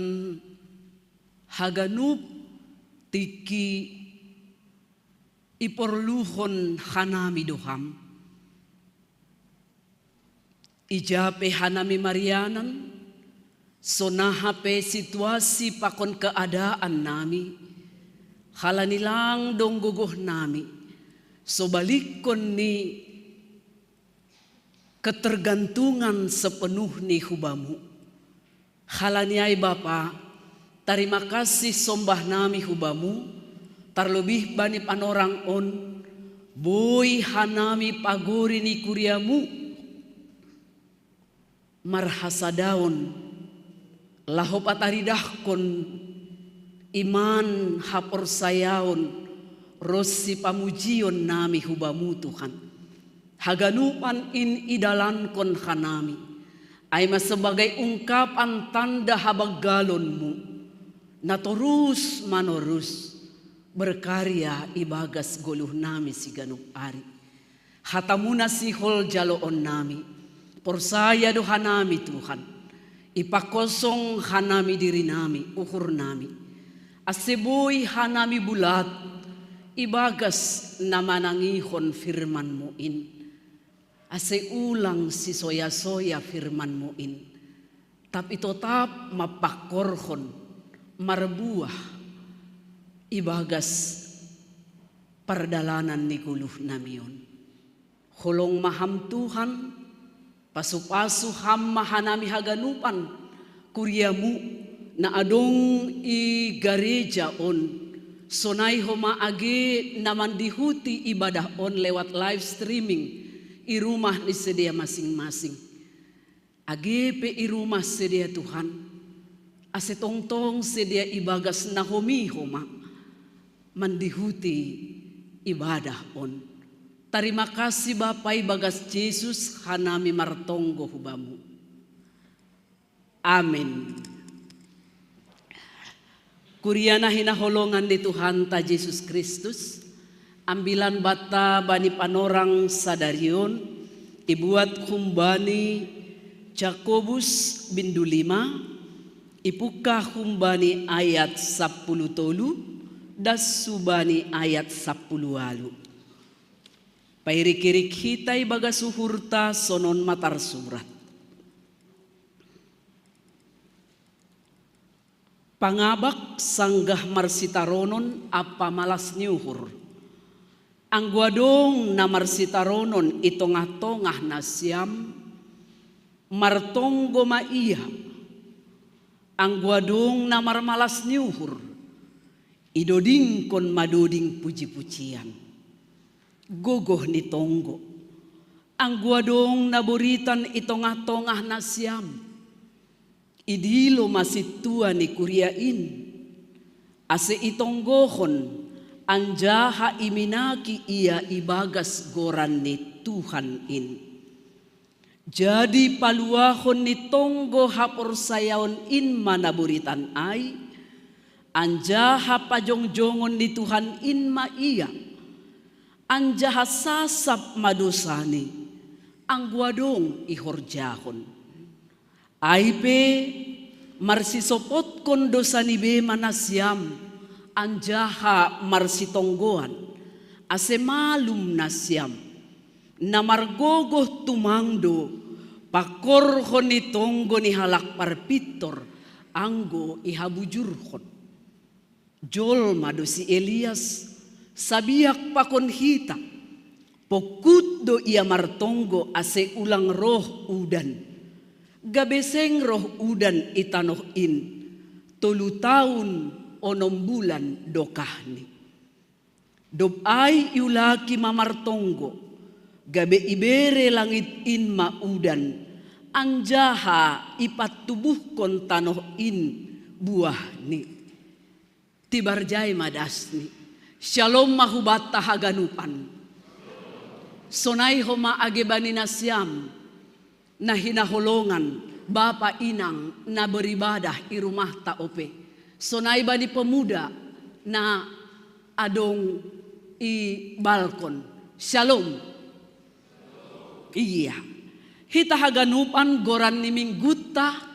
haganup tingki iporluhon hanami do Ham. Ija pe hanami marianan, sonaha pe situasi pakon keadaan nami, halani lang dong gogoh nami, so balikkon ni ketergantungan sepenuhni hu Bamu. Halani ai Bapa, tarima kasih sombah nami hu Bamu, tarlobih bani panorang on, boi hanami pagori ni kuriaMu, marhasadaon, laho pataridahkon iman, haporsayaon, ronsi pamujion nami hu Bamu Tuhan. Haganupan in idalankon hanami, ai ma sebagai ungkapan tanda habanggalonMu, na torus manorus berkarya ibagas goluh nami siganup ari. HataMu na sihol jaloon nami, porsaya do hanami Tuhan, ipakosong hanami diri nami, uhur nami, ase boi hanami bulat ibagas na manangihon firman-Mu in, ase ulang sisoya-soya firman-Mu in, tapi totap ma pangkorhon marbuah ibagas pardalanan ni goluh nami on. Holong ma Ham Tuhan, pasu-pasu Ham ma hanami haganupan kuriaMu na adong i gareja on, sonai homa age na mandihuti ibadah on lewat live streaming i rumah ni sidea masing-masing. Age pe i rumah sidea Tuhan, ase tongtong sidea ibagas na homi homa mandihuti ibadah on. Tarima kasih Bapa, ibagas Jesus hanami martonggo hu Bamu. Amen. Kuria na hinaholongan ni Tuhanta Jesus Kristus, ambilan banta bani panorang sadari on, ibuat humbani Jakobus bindu lima, ipungkah humbani ayat sampulu tolu, das hubani ayat sampulu ualu. Pairik-irik hita ibagas uhurta, sonon ma tarsurat. Pangabak sanggah marsitaronon ampa malas ni uhur. Anggo adong na marsitaronon i tongah-tongah nasiam, martonggo ma ia. Anggo adong na marmalas ni uhur, idodingkon ma doding puji-pujian. Gogoh ni tonggo. Anggo adong na boritan i tongah-tongah nasiam, idilo ma sintua ni kuria in, ase itonggohon anjaha iminaki ia ibagas goran ni Tuhan in. Jadi paluahon ni tonggo haporsayaon in ma na boritan ai, Anjaha pajongjongon ni Tuhan in ma ia, anjaha sasap ma dosani, anggo adong ihorjahon. Ai pe, marsisopotkon dosani be ma nasiam, anjaha marsitonggoan, ase malum nasiam. Na margogoh tumang do pangkorhon ni tonggo ni halak parpintor, anggo ihabujurhon. Jolma do si Elias, sabiak pakon hita. Pongkut do ia martonggo ase ulang roh udan. Gabe seng roh udan i tanoh in, tolu taon onom bulan dokahni. Dob ai iulaki ma martonggo, gabe ibere langit in ma udan, anjaha ipantubuhkon tanoh in buahni. Tibar jai ma dasni. Syalom ma hubanta haganupan. Sonai homa age bani nasiam na hinaholongan, bapa inang na beribadah i rumahta ope. Sonai bani pemuda na adong i balkon. Syalom. Ia. Hita haganupan goran ni minggunta,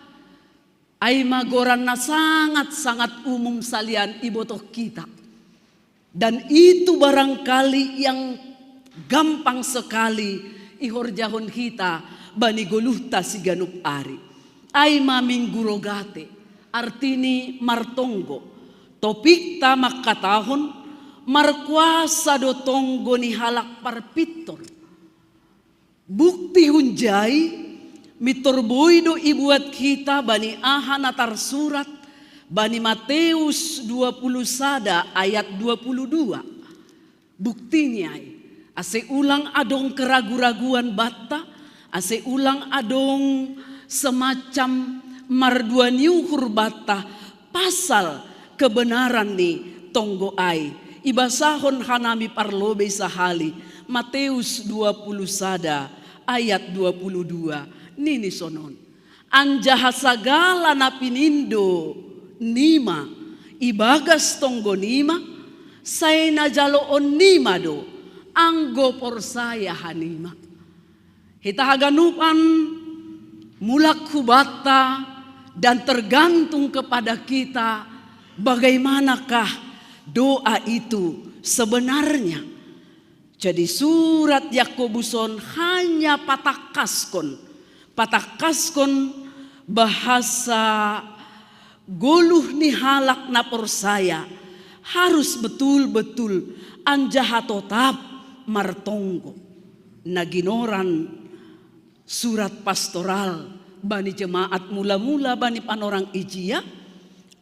ai ma goran na sangat-sangat umum salian ibotoh hita. Dan itu barangkali yang gampang sekali ihorjahon hita bani goluhta siganup ari. Ai ma minggu Rogate, artini martonggo. Topikta mangkatahon, markuasa do tonggo ni halak parpintor. Bukti hunjai, mintor boi do ibuat hita bani aha na tarsurat bani Mateus dua puluh sada ayat dua puluh dua. Buktini ai, ase ulang adong keragu-raguan banta, ase ulang adong semacam mardua ni uhur banta, pasal kebenaran ni tonggo ai. Ibasahon hanami parlobei sahali, Mateus dua puluh sada ayat dua puluh dua, nini sonon. Anjaha sagala na pinindo nima ibagas tonggo nima, sai na jaloon nima do, anggo porsaya hanima. Hita haganupan mulak hubanta dan tergantung kepada kita bagaimanakah doa itu sebenarnya. Jadi surat Yakobus on hanya patangkaskon, patangkaskon bahasa goluh ni halak na porsaya harus betul-betul anjaha totap martonggo. Na ginoran surat pastoral bani jemaat mula-mula bani panorang ijia,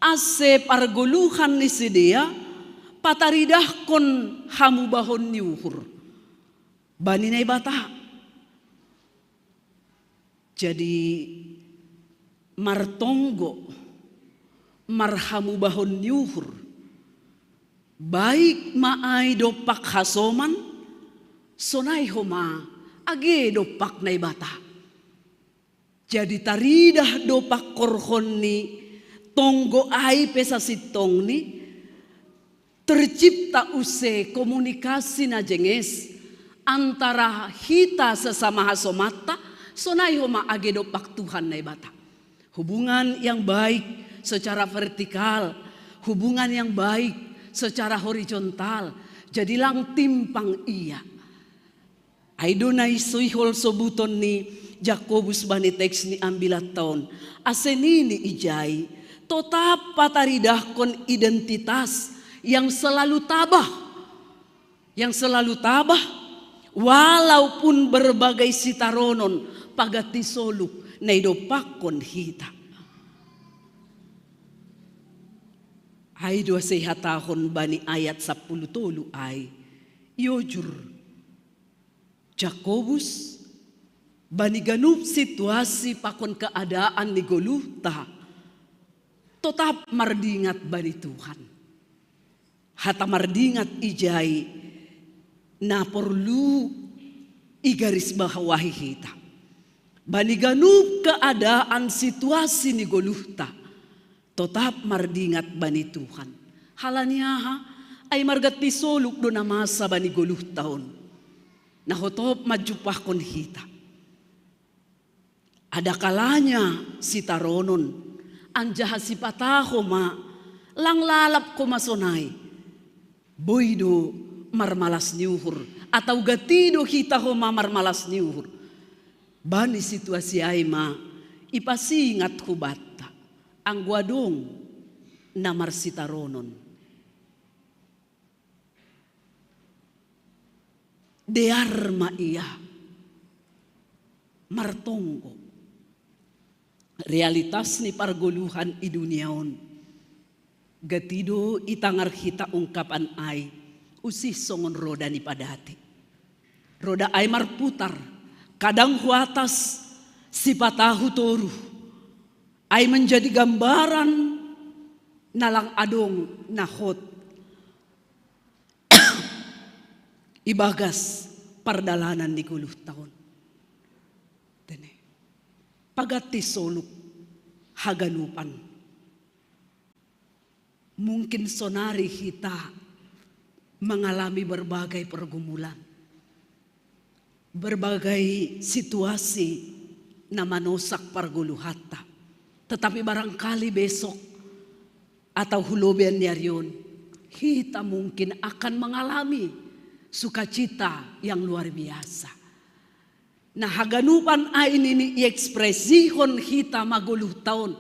ase pargoluhan ni sidea pataridahkon hamubahon ni uhur bani Naibata. Jadi martonggo, marhamubahon ni uhur, baik ma ai dompak hasoman, sonai homa age dompak Naibata. Jadi taridah do pangkorhon ni tonggo ai pe sasintongni, tercipta use komunikasi na jenges antara hita sesama hasomanta, sonai homa age dompak Tuhan Naibata. Hubungan yang baik secara vertikal, hubungan yang baik secara horizontal, jadi lang timpang ia. Ai do na isihol sobuton ni Jakobus bani teks ni ambilan taon. Ase nini ijai, totap pataridahkon identitas yang selalu tabah. Yang selalu tabah, walaupun berbagai sitaronon paganti solup na idompakkon hita. Ai do ase ihatahon bani ayat sapuluh tolu ai, iojur Jakobus bani ganup situasi pakon keadaan ni goluhta, totap mardingat bani Tuhan. Hata mardingat ijai na porlu igarisbawahi hita. Bani ganup keadaan situasi ni goluhta, Totap mardingat bani Tuhan. Halani aha? Ai margatti soluk do na masa bani goluhta on. Na hotop manjumpahkon hita. Ada kalanya sitaronon, anjaha sipata homa, lang lalap homa sonai. Boi do marmalas ni uhur, atau gatti do hita homa marmalas ni uhur. Bani situasi ai ma ipasingat hubanta, anggo adong na marsitaronon. Dear ma ia, martonggo. Realitas ni pargoluhan i dunia on. Gatti do itangar hita ungkapan ai, usih songon roda ni padati. Roda ai marputar, kadang hu atas, sipata hu toru. Ai menjadi gambaran na lang adong na hot ibagas pardalanan ni goluhta on. Tene. Pagatti soluk haganupan. Mungkin sonari hita mengalami berbagai pergumulan, berbagai situasi na manosak pargoluhanta. Tetapi barangkali besok atau hu lobei ni ari on, hita mungkin akan mengalami sukacita yang luar biasa. Na haganupan ai nini iekspresihon hita ma goluhta on.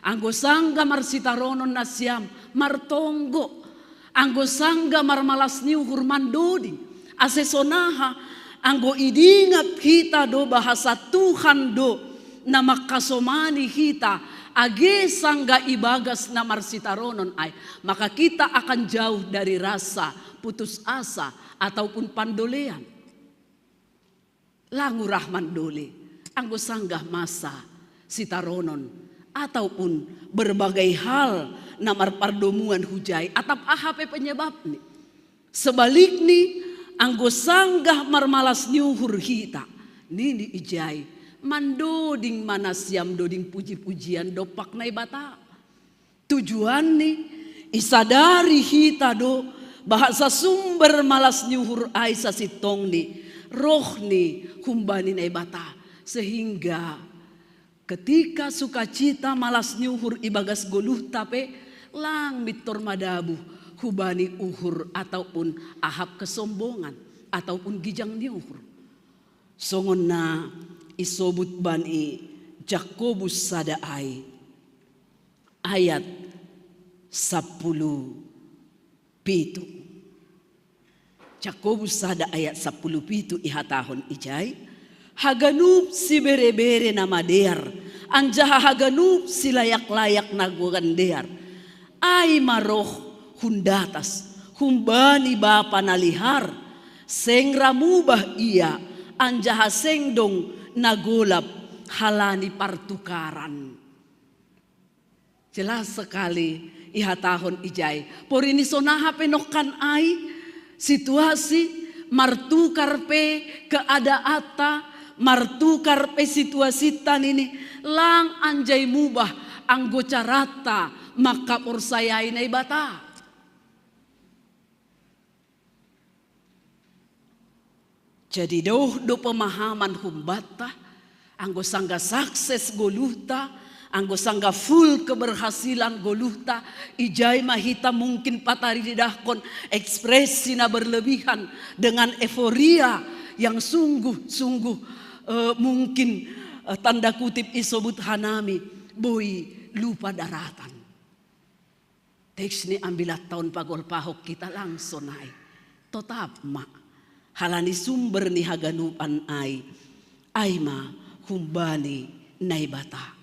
Anggo sanggah marsitaronon nasiam, martonggo. Anggo sanggah marmalas ni uhur, mandoding. Ase sonaha, anggo idingat hita do bahasa Tuhan do na mangkasomani hita, age sanggah ibagas na marsitaronon ai, maka kita akan jauh dari rasa putus asa ataupun pandolean. Lang urah mandole, anggo sanggah masa sitaronon, ataupun berbagai hal na marpardomuan hujai, atap aha pe penyebabni. Sebalikni, anggo sanggah marmalas ni uhur hita, nini ijai, mandoding ma nasiam doding puji-pujian dompak Naibata. Tujuanni, isadari hita do bahasa sumber malas ni uhur ai sasintongni roh ni humbani Naibata, sehingga ketika sukacita malas ni uhur ibagas goluhta pe, lang mintor madabuh hubani uhur ataupun ahap kesombongan ataupun gijang ni uhur. Songon na isobut bani Jakobus sada ai, ayat sapuluh pitu. Jakobus sada ayat sapuluh pitu ihatahon ijai, haganup sibere-bere na madear, anjaha haganup silayak-layak na gogan dear, ai ma roh hun datas, humbani Bapa na lihar, seng ra mubah ia, anjaha seng dong na golap halani partukaran. Jelas sekali ihatahon ijai. Porini sonaha pe nongkan ai, situasi martukar pe keadaanta, martukar pe situasinta nini, lang anjai mubah anggo caranta mangkaporsayai Naibata. Jadi doh do pemahaman humbanta, anggo sangga sukses goluhta, anggo sangga full keberhasilan goluhta, ijai ma hita mungkin pataridahkon ekspresi na berlebihan dengan euforia yang sungguh-sungguh eh, mungkin eh, tanda kutip isobut hanami boi lupa daratan. Teks ni ambilan taon pagolpahon hita lang sonai. Totap ma. Halani sumber ni haganupan ai. Ai ma humbani Naibata.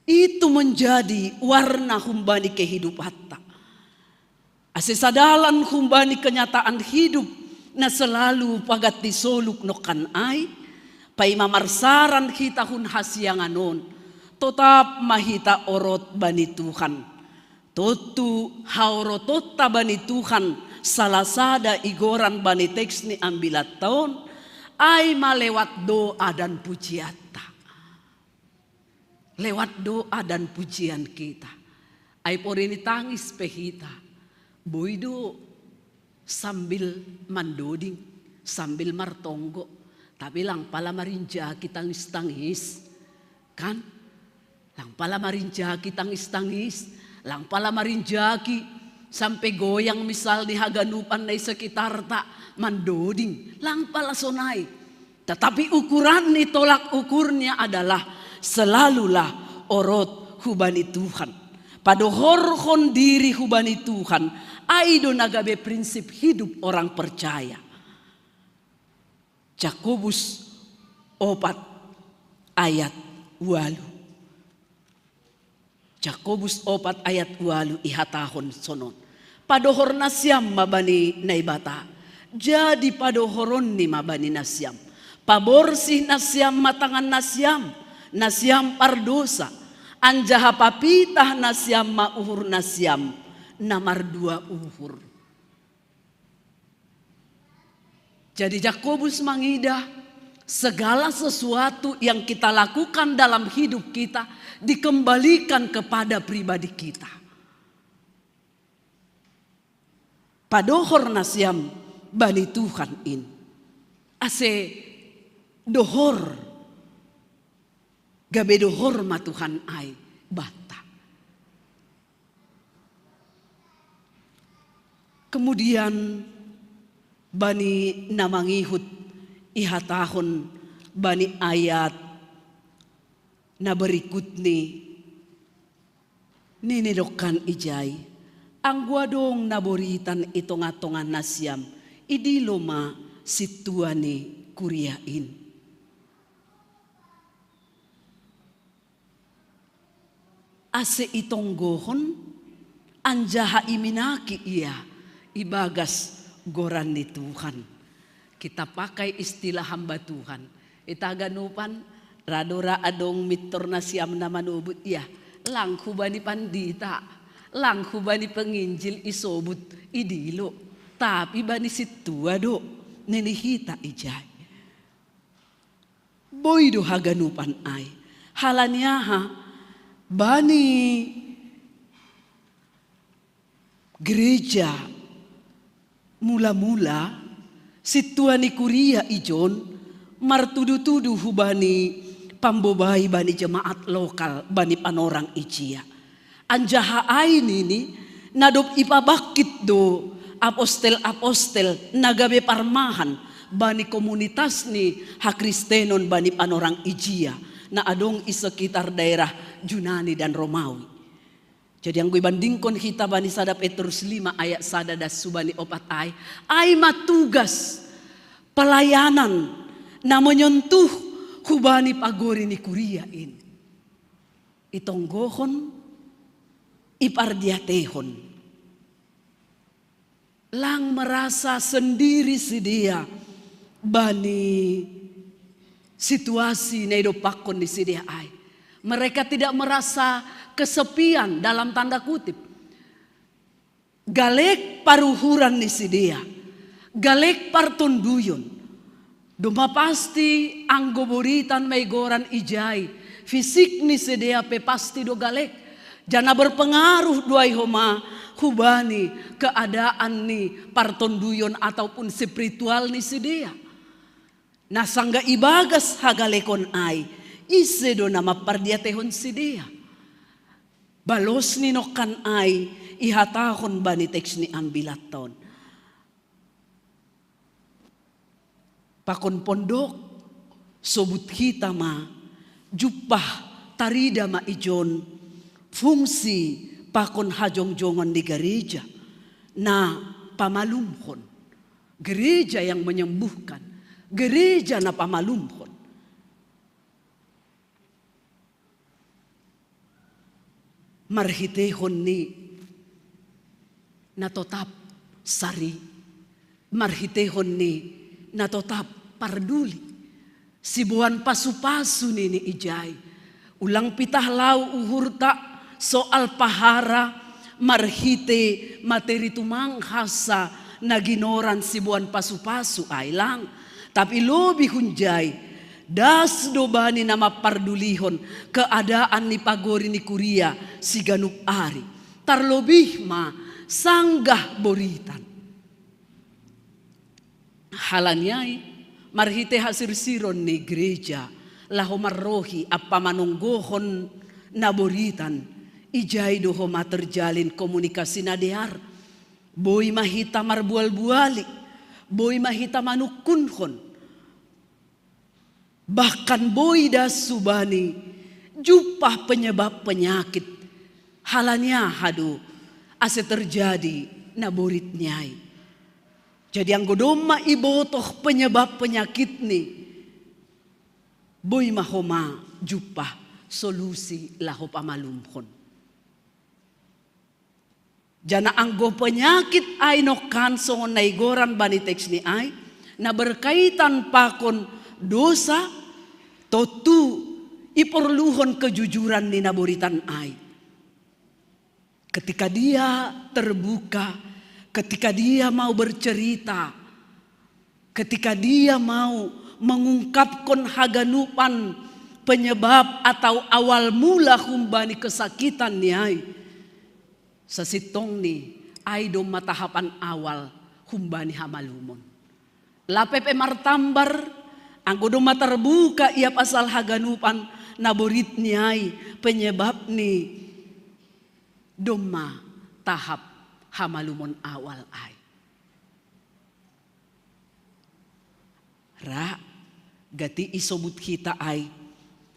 Itu menjadi warna humbani kehidupanta. Ase sadalan humbani kenyataan hidup na selalu paganti soluk nongkan ai, paima marsaran hita hun hasiangan on, totap ma hita orot bani Tuhan. Tontu haorotonta bani Tuhan salah sada igoran bani teks ni ambilan taon, ai ma lewat doa dan pujianta. lewat doa dan pujian kita. Ai porini tangis pe hita, boi do sambil mandoding, sambil martonggo. Tapi lang pala marinjaki tangis-tangis, kan? Lang pala marinjaki tangis-tangis, lang pala marinjaki sampai goyang misalni haganupan na i sekitarta mandoding, lang pala sonai. Tetapi ukuran ni tolak ukurnya adalah selalulah orot hubani Tuhan. Padohorhon diri hubani Tuhan, ai do na gabe prinsip hidup orang percaya. Jakobus opat ayat walu. Jakobus opat ayat walu ihatahon sonon. Padohor nasiam ma bani Naibata. Jadi padohoronni ma bani nasiam. Paborsih nasiam ma tangan nasiam, nasiam pardosa. Anjaha papitah nasiam ma uhur nasiam, na mardua uhur. Jadi Jakobus mangidah segala sesuatu yang kita lakukan dalam hidup kita dikembalikan kepada pribadi kita. Padohor nasiam bani Tuhan in. Ase dohor, gabe dohor ma Tuhan ai banta. Kemudian bani na mangihut ihatahon bani ayat na berikutni, nini dokkan ijai, anggo adong na boritan i tonga-tonga nasiam, idilo ma sintua ni kuria in. Ase itonggohon anjaha iminaki ia ibagas goran ni Tuhan. Kita pakai istilah hamba Tuhan. Ita ganupan, ra do ra adong mintor nasiam na manobut ia, lang hubani pandita, lang hubani penginjil isobut, idilo. Tapi bani sintua do, nini hita ijai. Boi do haganupan ai. Halani aha? Bani gereja mula-mula, sintua ni kuria ijon martudu-tudu hubani pambobai bani jemaat lokal bani panorang ijia. Anjaha ai nini, na dob ipabangkit do apostel-apostel na gabe parmahan bani komunitas ni hakristenon bani panorang ijia na adong i sekitar daerah Junani dan Romawi. Jadi anggo ibandingkon hita bani sada Petrus lima ayat sada das hubani opat ai, ai ma tugas pelayanan na menyentuh hubani pagori ni kuria in. Itonggohon, ipardiatehon. Lang merasa sendiri sidea bani situasi na idompakkon ni sidea ai. Mereka tidak merasa kesepian dalam tanda kutip. Galek paruhuran ni sidea, galek partonduyon. Domma pasti anggo boritan ma igoran ijai, fisik ni sidea pe pasti do galek. Janah berpengaruh do ai homa hubani keadaan ni partonduyon ataupun spiritual ni sidea. Na sanggah ibagas hagalekon ai, ise do na mampardiatehon sidea? Balos ni nongkan ai ihatahon bani teks ni ambilatta on. Pakon pondok, sobut hita ma, jumpah tarida ma ijon fungsi pakon hajongjongon ni gareja na pamalumhon. Gereja yang menyembuhkan, gereja na pamalumhon. Marhiteihon ni na totap sari, marhiteihon ni na totap parduli. Siboan pasu-pasu nini ijai. Ulang pitah lau uhurta soal pahara marhite materi tumang hansa na ginoran siboan pasu-pasu ai lang. Tapi lobi hunjai Das do bani na mampardulihon keadaan ni pagori ni kuria siganup ari. Tarlobih ma sanggah boritan. Halani ai, marhite hasirsiron ni gereja, laho marrohi ampa manonggohon na boritan, ijai do homa terjalin komunikasi na dear. Boi ma hita marbual-buali, boi ma hita manungkunhon. Bahkan boi das subani jumpah penyebab penyakit. Halani aha do ase terjadi na borit ni ai. Jadi anggo domma ibotoh penyebab penyakit ni, boi ma homa jumpah solusi laho pamalumhon. Jana anggo penyakit ai nongkan songon na igoran bani teks ni ai, na berkaitan pakon dosa, tontu iporluhon kejujuran ni na boritan ai. Ketika dia terbuka, ketika dia mau bercerita, ketika dia mau mengungkapkan haganupan penyebab atau awal mula humbani kesakitan ni ai, sasintongni ai domma tahapan awal humbani hamalumon. Lape pe martambar, anggo domma terbuka ia pasal haganupan na borit ni ai, penyebab ni, domma tahap hamalumon awal ai. Ra, gati isobut hita ai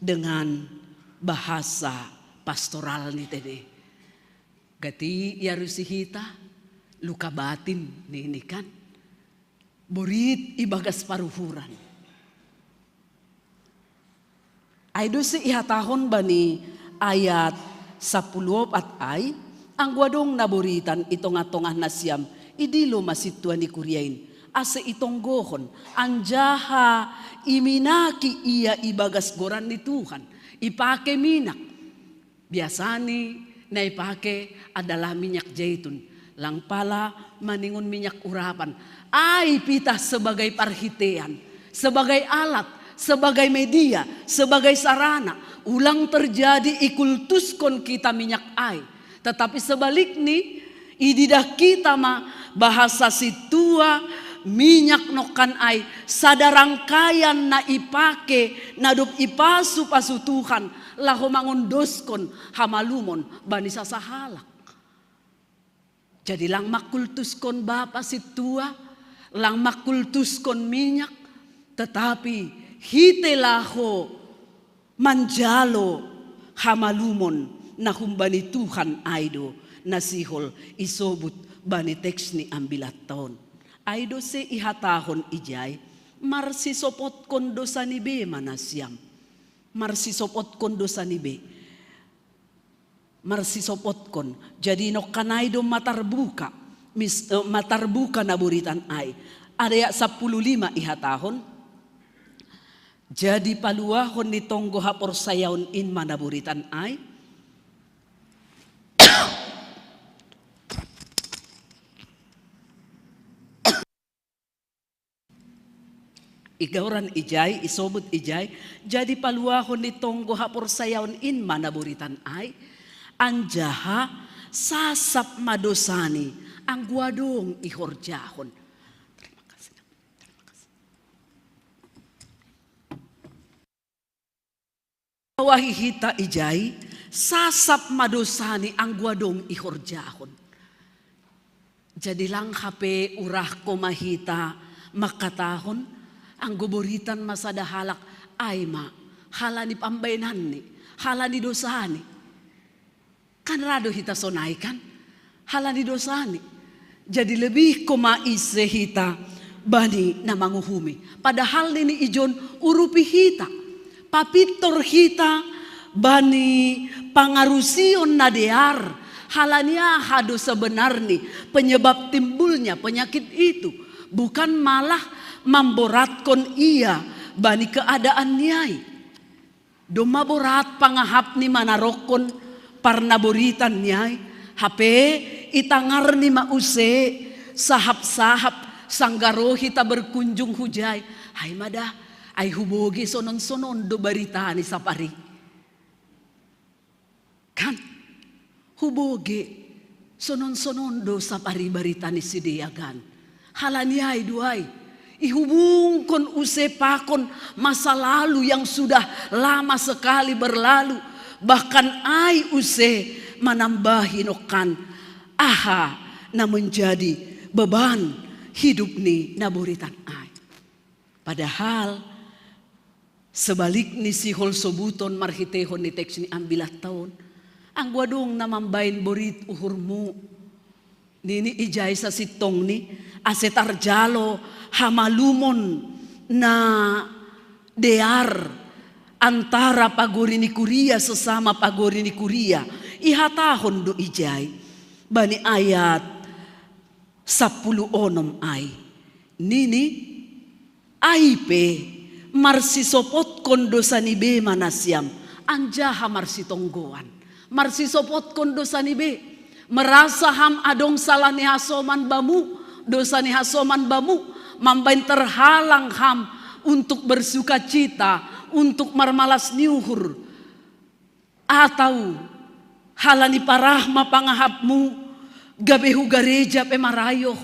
dengan bahasa pastoral ni tene. Gati iarusi hita luka batin ni, ni kan. Borit ibagas paruhuran. Ai do se ihatahon bani ayat sapuluh opat ai, anggo adong na boritan i tongah-tongah nasiam, idilo ma sintua ni kuria in, ase itonggohon, anjaha iminaki ia ibagas goran ni Tuhan, ipake minak. Biasani na ipake adalah minyak zaitun, lang pala maningon minyak urapan. Ai pitah sebagai parhitean, sebagai alat, sebagai media, sebagai sarana. Ulang terjadi ikultuskon kita minyak ai. Tetapi sebalikni, ididah kita ma bahasa sintua minyak nongkan ai sada rangkaian na ipake na dob ipasu-pasu Tuhan laho mangondoskon hamalumon bani sasahalak. Jadi lang mangkultuskon bapa sintua, lang mangkultuskon minyak, tetapi hite laho manjalo hamalumon na humbani Tuhan ai do na sihol isobut bani teks ni ambilatta on. Ai do se ihatahon ijai, marsisopotkon dosa ni be ma nasiam. Marsisopotkon dosa ni be. Marsisopotkon. Jadi nongkan ai do matarbuka. Mis, eh, matarbuka na boritan ai. Ayat sapuluh lima ihatahon. Jadi paluahon ni tonggo haporsayaon in ma na boritan ai. Igoran ijai, isobut ijai, jadi paluahon ni tonggo haporsayaon in ma na boritan ai, anjaha sasap ma dosani anggo adong ihorjahon. Terima kasih. Terima kasih. Wahi hita ijai, sasap ma dosani anggo adong ihorjahon. Jadi lang hape urahko ma hita mangkatahon, anggo boritan ma sada halak, ai ma, halani pambaenanni, halani dosani. Kan ra do hita sonai kan? Halani dosani. Jadi lebihko ma ise hita bani na manguhumi. Padahal nini ijon urupi hita. Papintor hita bani pangarusion na dear. Halani aha do sebenarni penyebab timbulnya penyakit itu. Bukan malah mamboratkon ia bani keadaan ni ai. Domma borat pangahapni manarokkon parnaboritan ni ai, hape itangarni ma use sahap-sahap sanggah ro hita berkunjung hujai. Ai ma da, Ai huboge sonon-sonon do barita ni sapari. Kan? Huboge sonon-sonon do sapari barita ni sidea kan. Halani ai do ai. Ihubungkon use pakon masa lalu yang sudah lama sekali berlalu. Bahkan ai use manambahi nokkan aha na menjadi beban hidup ni naboritan ai. Padahal sebalik ni sihol sobuton marhitehon ni teks ni ambilat taon, anggo adong na mambaen borit uhurmu, nini ijai sasintongni, ase tarjalo hamalumon na dear antara pagori ni kuria sesama pagori ni kuria. Ihatahon do ijai bani ayat sampulu onom ai. Nini, ai pe marsisopotkon dosa ni be ma nasiam, anjaha marsitonggoan. Marsisopotkon dosa ni be. Merasa ham adong sala ni hasoman bamu, dosa ni hasoman bamu, mambaen terhalang ham untuk bersukacita, untuk marmalas ni uhur. Atau halani parah ma pangahapmu, gabe hu gareja pe marayoh,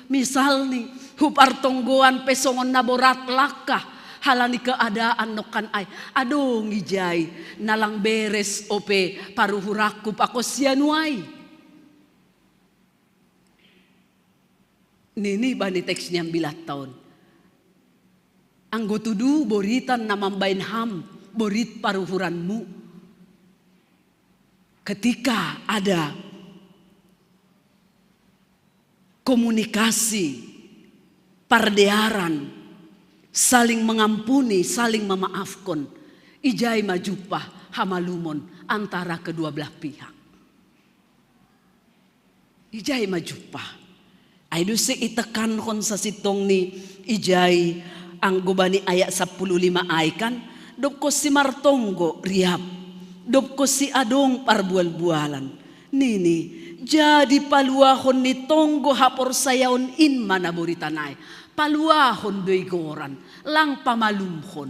misalni, hu partonggoan pe songon na borat langkah, halani keadaan nokkan ai. Adong ijai na lang beres ope paruhuranku pakon sianu ai. Nini bani teks ni ambilat taon. Anggo tudu boritan na mambaen ham, borit paruhuranmu. Ketika ada komunikasi, pardearan, saling mengampuni, saling memaafkan, ijai ma jumpah hamalumon antara kedua belah pihak. Ijai ma jumpah. Ai do se itekankon sasintongni ijai anggo bani ayat sampulu lima ai kan, dob konsi martonggo riap, dob konsi adong parbual-bualan. Nini, jadi paluahon ni tonggo haporsayaon in ma naboritan ai. Paluahon do igoran, lang pamalumhon.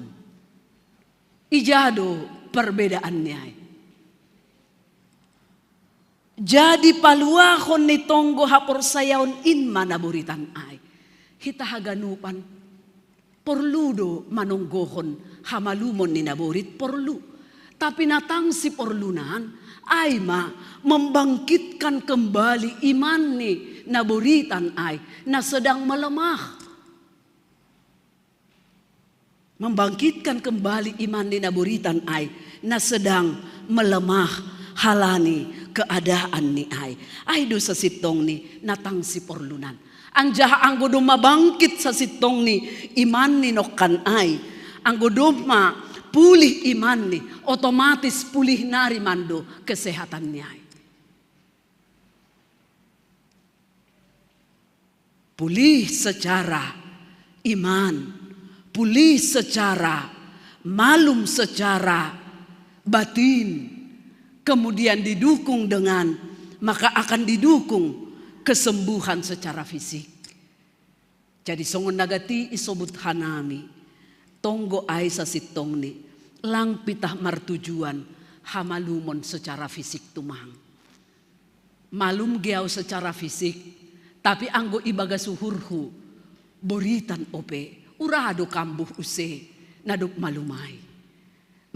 Ija do perbedaan ni ai. Jadi paluahon ni tonggo haporsayaon in ma naboritan ai. Hita haganupan porlu do manonggohon hamalumon ni naborit, porlu. Tapi na tangsi porlunan ai ma membangkitkan kembali iman ni naboritan ai na sedang melemah. Membangkitkan kembali iman ni naboritan ai na sedang melemah halani keadaan ni ai. Ai do sasintongni na tangsi porlunan. Anjaha anggo domma bangkit sasintongni iman ni nokkan ai, anggo domma pulih iman ni, otomatis pulih nari mando kesehatan ni ai. Pulih secara iman, pulih secara malum, secara batin, kemudian didukung dengan, maka akan didukung kesembuhan secara fisik. Jadi songon na gati isobut hanami, tonggo ai sasintongni, lang pitah martujuan hamalumon secara fisik tumang. Malum ge au secara fisik, tapi anggo ibagas uhurhu, boritan ope, ura do kambuh use, na dob malum ai.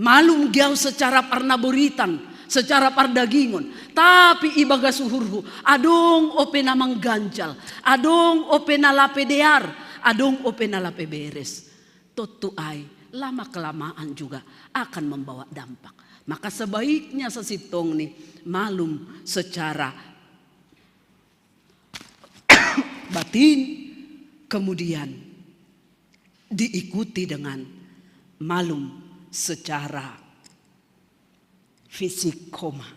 Malum ge au secara parnaboritan, secara pardagingon, tapi ibagas uhurhu, adong ope na mangganjal, adong ope na lape dear, adong ope na lape beres. Tontu ai, lama-kelamaan juga akan membawa dampak. Maka sebaiknya sasintongni malum secara batin, kemudian diikuti dengan malum secara fisik, koma.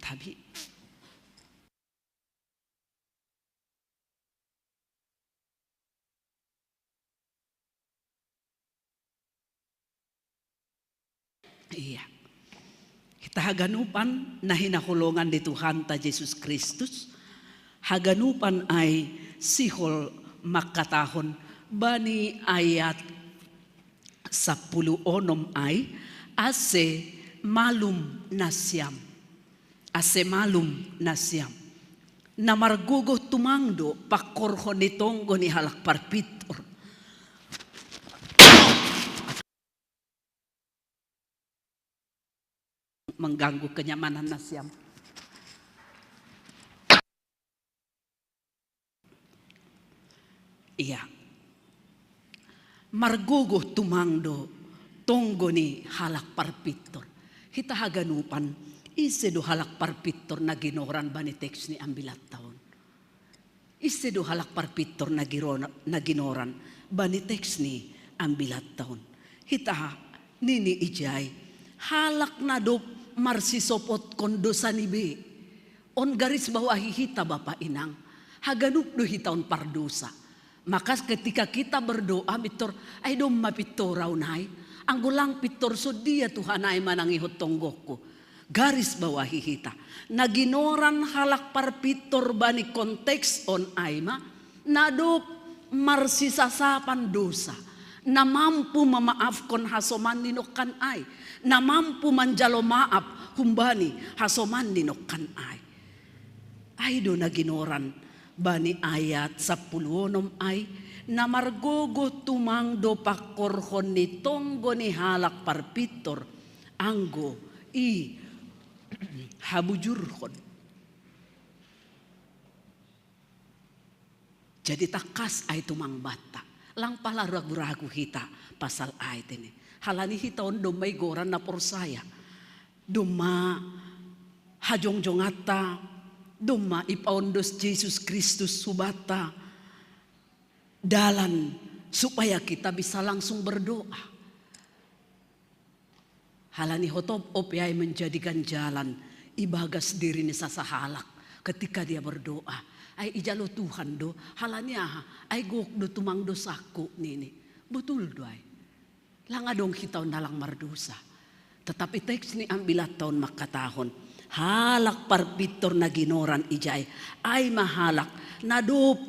Tapi Iya. Hita haganupan na hinaholongan ni Tuhanta Jesus Kristus, haganupan ai sihol mangkatahon bani ayat Sapuluh onom ai, ase malum nasiam. Ase malum nasiam. Na margogoh tumangdo pangkorhon ni tonggo ni halak parpintor. Mengganggu kenyamanan nasiam. Iya. Margogoh tumangdo tonggo ni halak parpintor. Hita haganupan, ise do halak parpintor na ginoran bani teks ni ambilatta on? Ise do halak parpintor na ginoran bani teks ni ambilatta on? Hita ha, nini ijai, halak na dob marsisopotkon dosa ni be. On garis bawahi hita, Bapa Inang, haganup do hita on pardosa. Maka ketika kita berdoa, pintor, ai domma pintor au nai, anggo lang pintor sondia Tuhan ai manangihon tonggoku. Garis bawahi hita. Na ginoran halak parpintor bani konteks on ai ma, na dob marsisasapan dosa, na mampu memaafkon hasoman ni nongkan ai, na mampu manjalo maaf humbani hasoman ni nongkan ai. Ai do na ginoran bani ayat sapuluh onom ai, na margogoh tumangdo pangkorhon ni tonggo ni halak parpintor, anggo i habujurhon. Jadi tangkas ai tumang banta. Lang pala ragu-ragu hita pasal ai tene. Halani hita on domma igoran na porsaya. Domma hajongjonganta, domma ipaondos Jesus Kristus hubanta dalan supaya kita bisa langsung berdoa. Halani hotop ope ai menjadikan jalan ibagas diri ni sasahalak ketika dia berdoa. Ai ijalo Tuhan do, halani aha? Ai gok do tumang dosaku nini. Betul do ai. Lang adong hita on na lang mardosa. Tetapi teks ni ambilatta on mangkatahon, halak parpintor na ginoran ijai, ai ma halak na dob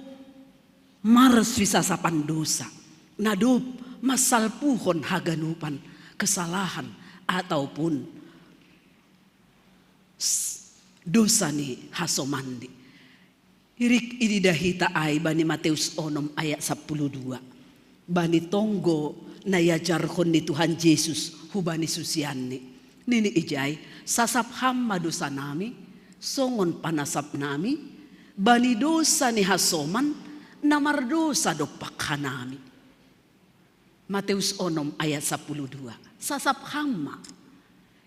marsisasapan dosa, na dob mansalpuhon haganupan kesalahan ataupun dosa ni hasomanni. Irik ididah hita ai bani Mateus onom ayat sapuluh dua. Bani tonggo na iajarhon ni Tuhan Jesus hubani susianni. Nini ijai, sasap ham ma dosanami, songon panasapnami bani dosa ni hasoman na mardosa dompak hanami. Mateus onom ayat sapuluh dua. Sasap ham ma.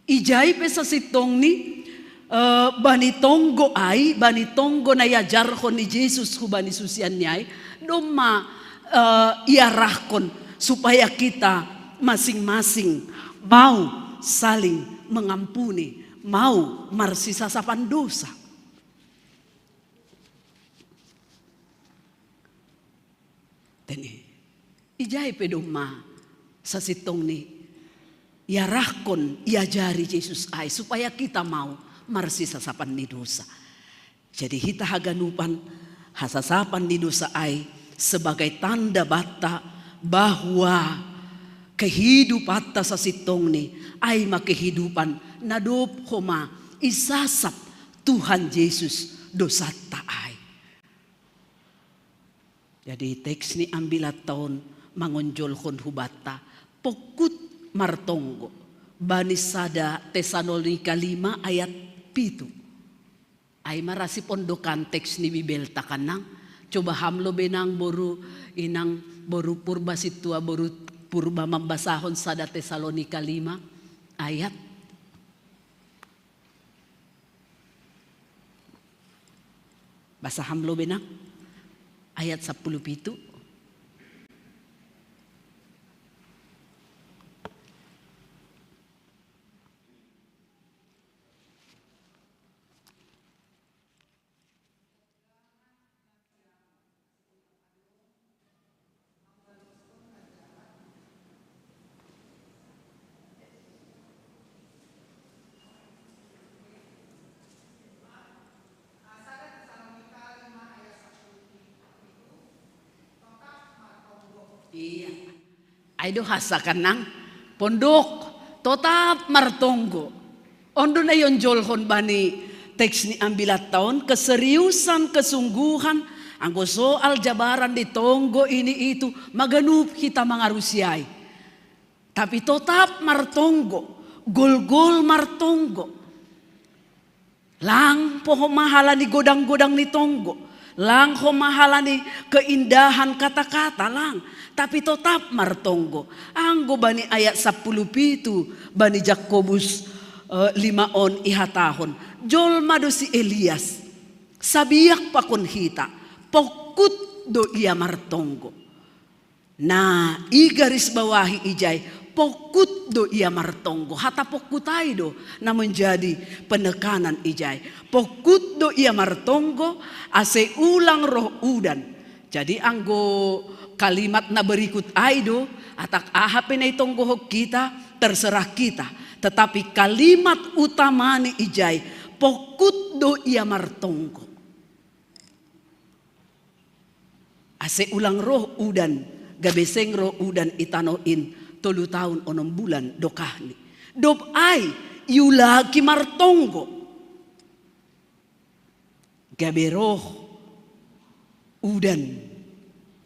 Ijai pe sasintongni, eh, bani tonggo ai, bani tonggo na iajarhon ni Jesus hubani susianni ai, domma, eh, iarahkon supaya kita masing-masing mau saling mengampuni, mau marsisasapan dosa. Tene. Ijai pe domma sasintongni iarahkon, iajari Jesus ai supaya kita mau marsisasapan ni dosa. Jadi hita haganupan, hasasapan ni dosa ai sebagai tanda banta bahwa kehidupanta sasintongni ai ma kehidupan na dob homa isasap Tuhan Jesus dosanta ai. Jadi teks ni ambilatta on mangonjolhon hubanta pongkut martonggo bani sada Tesalonika lima ayat pitu. Ai ma ra sipondokan teks ni Bibelta kan nang. Coba ham lo benang boru inang, boru Purba sintua, boru Purba mambasahon sada Tesalonika lima ayat. Basa ham lo benang ayat sapuluh pitu. Iya. Ai do hasa kan nang pondok, totap martonggo. Ondo na ionjolhon bani teks ni ambilat taon, keseriusan, kesungguhan, anggo soal jabaran di tonggo ini itu, maganup hita mangarusi ai. Tapi totap martonggo, golgol martonggo. Lang po homa halani godang-godang ni tonggo, lang homa halani keindahan kata-kata, lang, tapi totap martonggo. Anggo bani ayat sapuluh pitu bani Jakobus eh, lima on ihatahon, jolma do si Elias, sabiak pakon hita, pongkut do ia martonggo. Nah, igarisbawahi ijai, pongkut do ia martonggo. Hata pongkut ai do na menjadi penekanan ijai. Pongkut do ia martonggo, ase ulang roh udan. Jadi anggo kalimat na berikut ai do, atak aha pe na itonggohon hita, terserah kita. Tetapi kalimat utamani ijai, pongkut do ia martonggo. Ase ulang roh udan, gabe seng roh udan i tano in tolu taon onom bulan dokahni. Dob ai iulaki martonggo, gabe roh udan,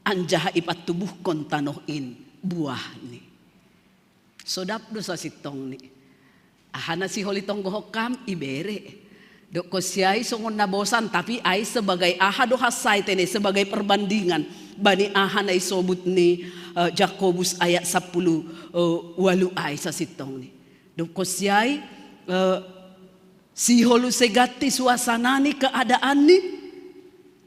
anjaha ipatubuhkon tano in buahni. Sodap do sasintongni. Aha na sihol itonggohon kam, ibere. Dokkon si ai songon na bosan, tapi ai sebagai aha do hasai tene, sebagai perbandingan bani aha na isobut ni eh, Jakobus ayat sapuluh eh, walu ai sasintongni. Dokkon si ai eh, sihol use ganti suasana ni keadaan ni,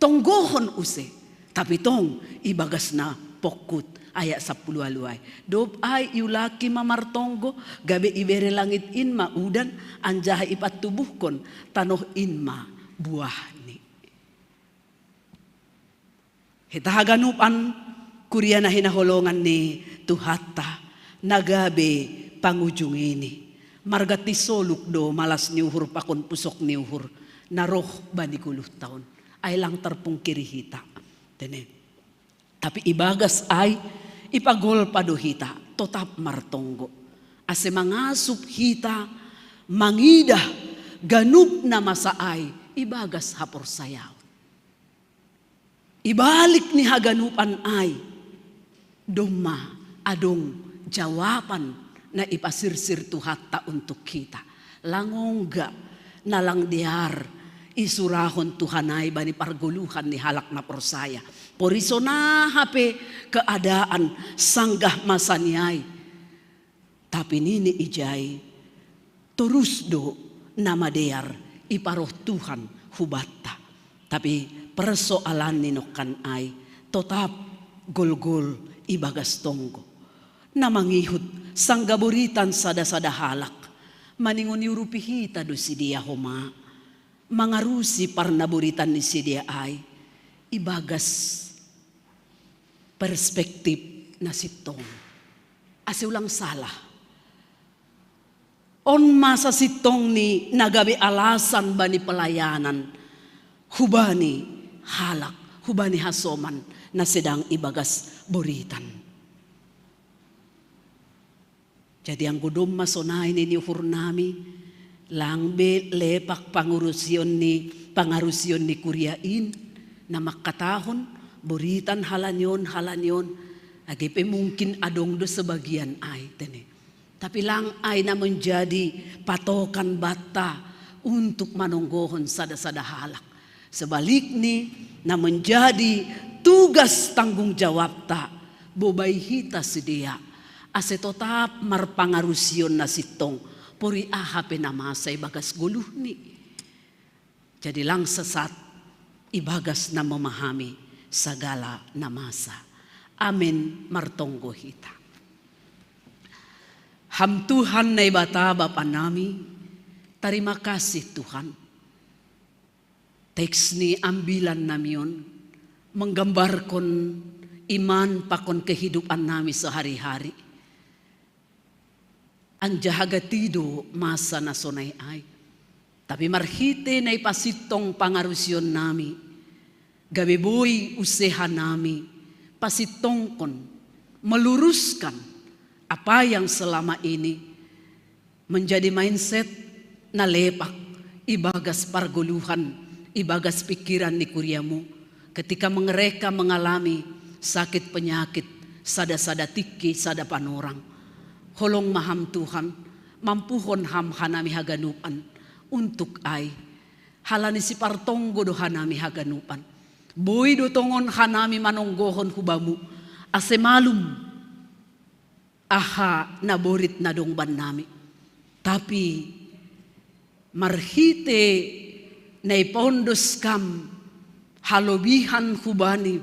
tonggohon use. Tapi tong ibagas na pongkut, ayat sapuluh walu ai. Dob ai iulaki ma martonggo, gabe ibere langit in ma udan, anjaha ipatubuhkon tano in ma buahni. Hita haganupan kuria na hinaholongan ni Tuhanta, na gabe pangujungini. Marganti soluk do malas ni uhur pakon pusok ni uhur, na roh bani goluh taon. Ai lang terpungkiri hita. Tene. Tapi ibagas ai, ipagolpa do hita, totap martonggo. Ase mangasup hita, mangidah ganup na masa ai, ibagas haporsayaon. Ibalik ni haganupan ai, domma adong jawaban na ipasirsir Tuhanta untuk hita. Langongga na lang dear isurahon Tuhan ai bani pargoluhan ni halak na porsaya. Porisonaha pe keadaan sanggah masa ni ai. Tapi nini ijai, torus do na madear iparoh Tuhan hubanta. Tapi persoalan ni nongkan ai, totap golgol ibagas tonggo. Na mangihut sanggah boritan sada-sada halak, maningon iurupi hita do sidea homa, mangarusi parnaboritan ni sidea ai, ibagas perspektif na sintong. Ase ulang salah. On masa sintong ni na gabe alasan bani pelayanan, hubani halak, hubani hasoman na sedang ibagas boritan. Jadi anggo domma sonai nini uhurnami, lang be lepak pangurusion ni, pangarusion ni kuria in, na mangkatahon, boritan halanion, halanion, age pe mungkin adong do sebagian ai tene. Tapi lang ai na menjadi patokan banta untuk manonggohon sada-sada halak. Sebalikni, na menjadi tugas tanggung jawabta, bobai hita sidea, ase totap marpangarusion na sintong, pori aha pe na masa ibagas goluhni. Jadi lang sesat ibagas na memahami sagala na masa. Amen, martonggo hita. Ham Tuhan Naibata Bapa nami, tarima kasih Tuhan. Teks ni ambilan nami on menggambarkon iman pakon kehidupan nami sehari-hari. Anjaha gati do masa na sonai ai. Tapi marhite na ipasintong pangarusion nami, gabe boi useha nami pasintongkon, meluruskan, Apa yang selama ini menjadi mindset na lepak ibagas pargoluhan, ibagas pikiran ni kuriamu, ketika mereka mengalami sakit penyakit, sada-sada tikki, sada panorang. Holong ma ham Tuhan, mampuhon ham hanami haganupan untuk ai. Halani sipartonggo do hanami haganupan. Boi do tongon hanami manonggohon hubamu, ase malum aha na borit na dong bannami. Tapi marhite na ipaondos kam halobihan hubani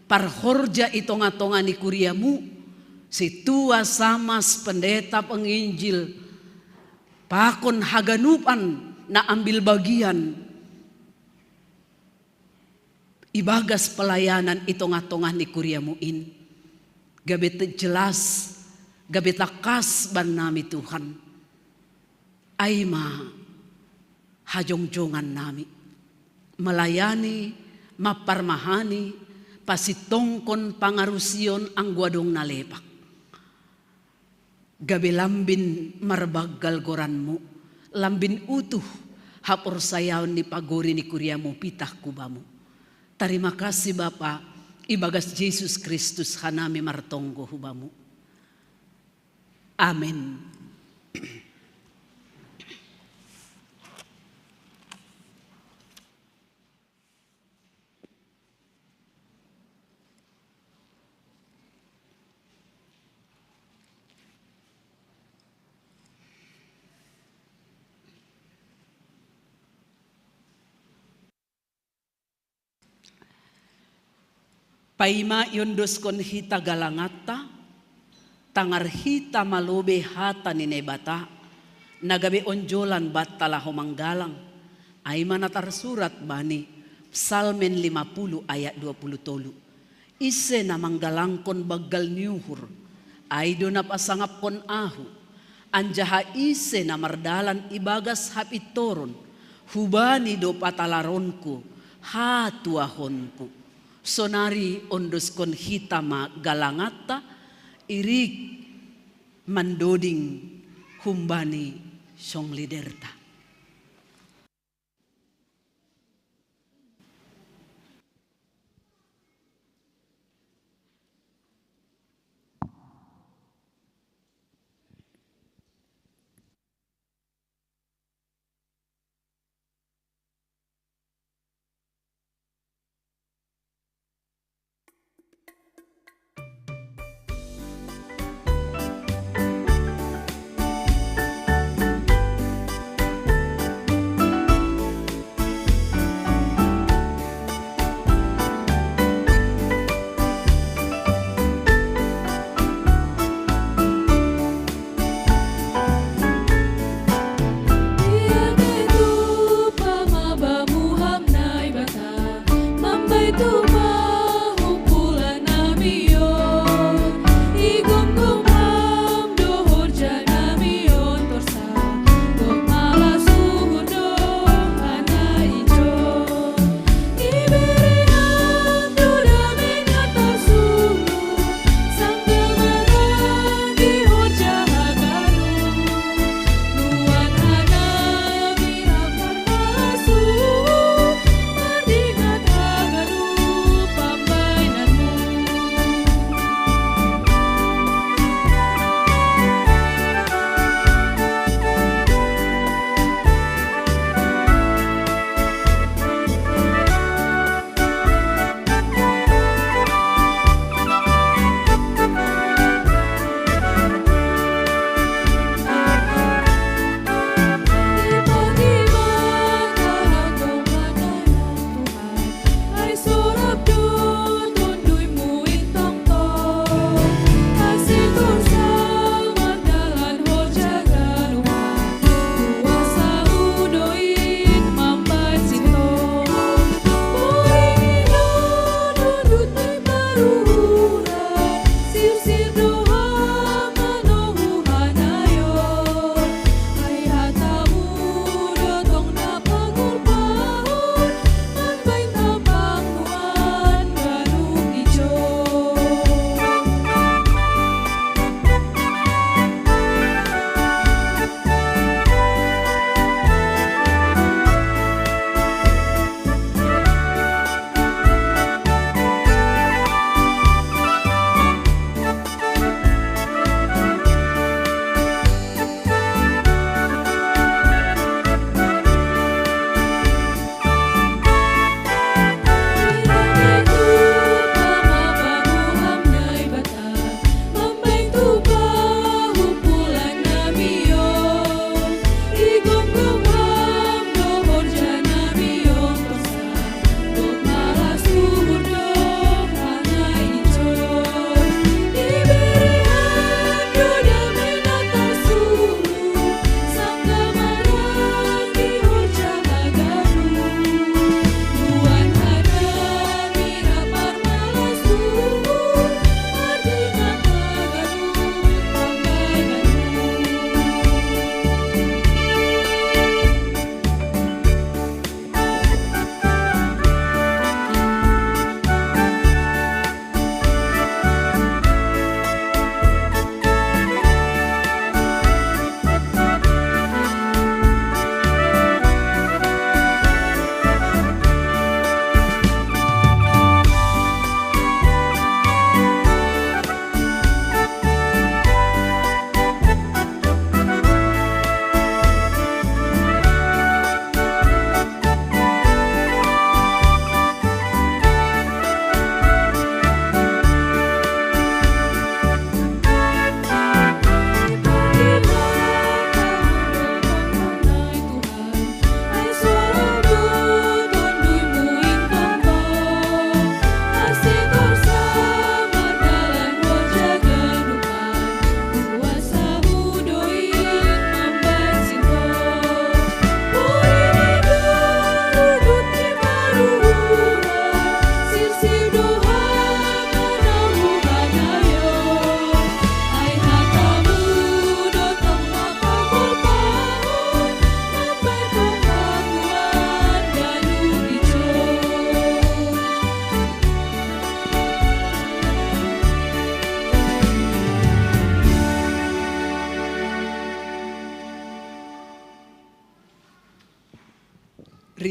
parhorja i tonga-tonga ni kuriamu, si tua samas pendeta penginjil, pakon haganupan na ambil bagian ibagas pelayanan i tonga-tonga ni kuriamu in, gabe jelas, gabe takas bannami Tuhan. Ai ma hajongjongan nami, melayani, maparmahani, pasitongkon pangarusion anggo adong na lepak. Gabe lambin marbanggal goranmu, lambin utuh haporsayaon ni pagori ni kuriamu pitah hubamu. Tarima kasih Bapa, ibagas Jesus Kristus hanami martonggo hubamu. Amin. Paima iondoskon hita galanganta, tangar hita malobe hata ni Naibata, na gabe onjolan banta laho manggalang, ai ma na tarsurat bani Psalmen lima puluh ayat dua puluh tolu. Ise na manggalangkon banggal ni uhur, ai do na pasangapkon ahu, anjaha ise na mardalan ibagas hapintoron, hubani do patalaronku, hatuahonku. Sonari ondoskon hita ma galanganta, irik mandoding humbani songleaderta.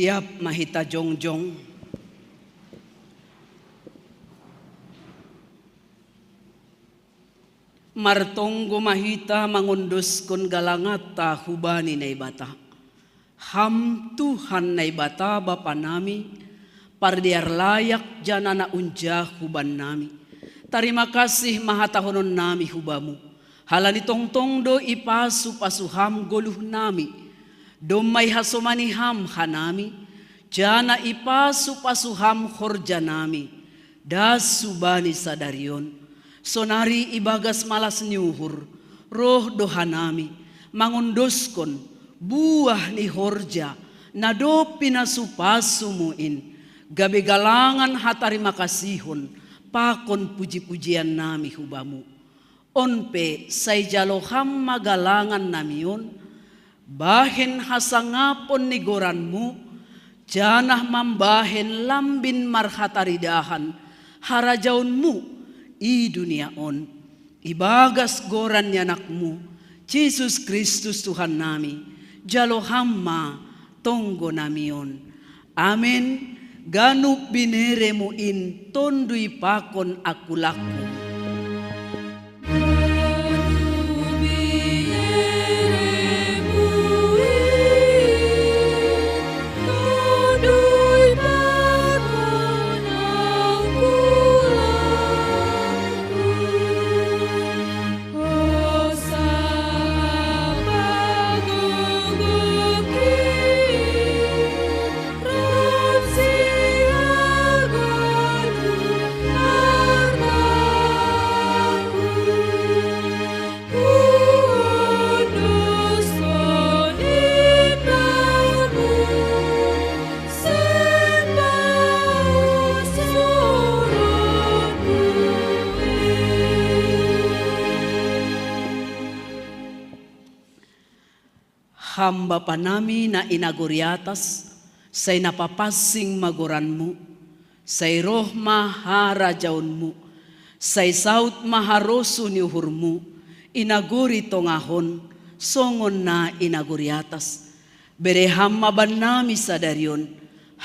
Iap ma hita jongjong. Martonggo ma hita mangondoskon galanganta hubani Naibata. Ham Tuhan Naibata Bapa nami, pardear layak janana unja huban nami. Tarima kasih ma hatahonon nami hubamu. Halani tongtong do ipasu-pasu ham goluh nami. Domma ihasomani ham hanami, jana ipasu-pasu ham horja nami. Das subani sadarion. Sonari ibagas malas ni uhur, roh do hanami, mangondoskon, buah ni horja, na dob pinasu-pasumu in, gabe galangan hatarima kasihon, pakon puji-pujian nami hubamu. On pe sai jalo ham ma galangan nami on, bahen hasangapon ni goranmu, janah mambahen lambin marhataridahan harajaonmu i dunia on. Ibagas goran ni anakmu, Jesus Kristus Tuhan nami, jalo ham ma tonggo nami on. Amen. Ganup bineremu in tondui pakon angkulangku. Ham Bapa nami na i nagori atas, sai na papansing ma goranmu, sai roh ma harajaonmu, sai saut ma harosuh ni uhurmu, i nagori tongah on, songon na i nagori atas. Bere ham ma bannami sadarion,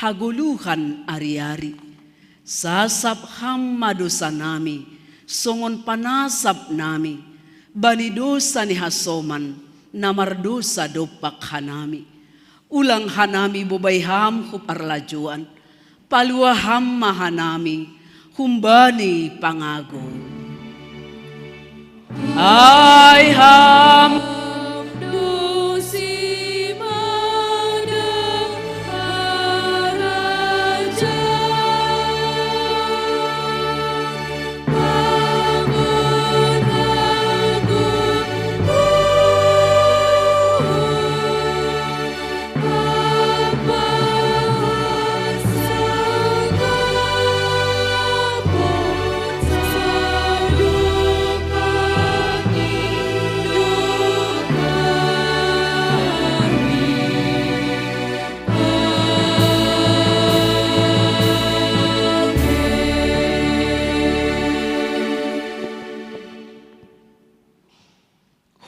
hagoluhan ari-ari. Sasap ham ma dosa nami, songon panasap nami, bani dosa ni hasoman, na mardosa dompak hanami. Ulang hanami bobai ham hu parlajoan, palua ham ma hanami, humbani pangago. Ai ham.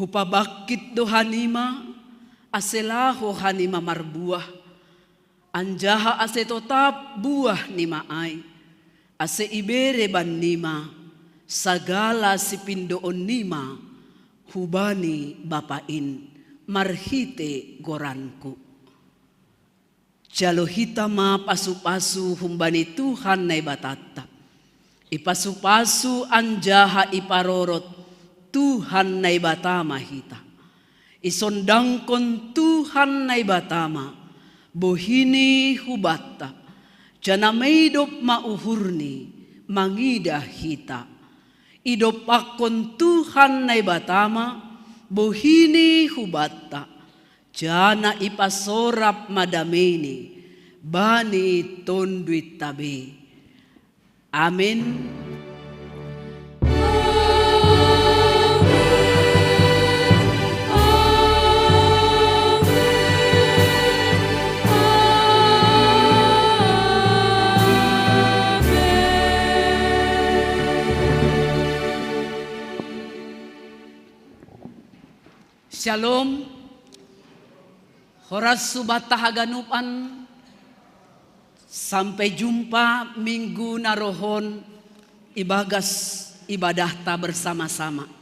Hupabangkit do hanima, ase laho hanima marbuah, anjaha ase totap buah nima ai, ase ibere bannima sagala sipindoon nima hubani Bapa in marhite goranku. Jalo hita ma pasu-pasu humbani Tuhan Naibatanta. Ipasu-pasu anjaha iparorot Tuhan Naibata ma hita. Isondangkon Tuhan Naibata ma bohini hubanta, janah maidop ma uhurni mangidah hita. Idompakkon Tuhan Naibata ma bohini hubanta, janah ipasorap ma dameini bani tonduinta be. Amen. Shalom. Horas hubanta haganupan, Sampai jumpa minggu narohon ibagas ibadahta bersama-sama.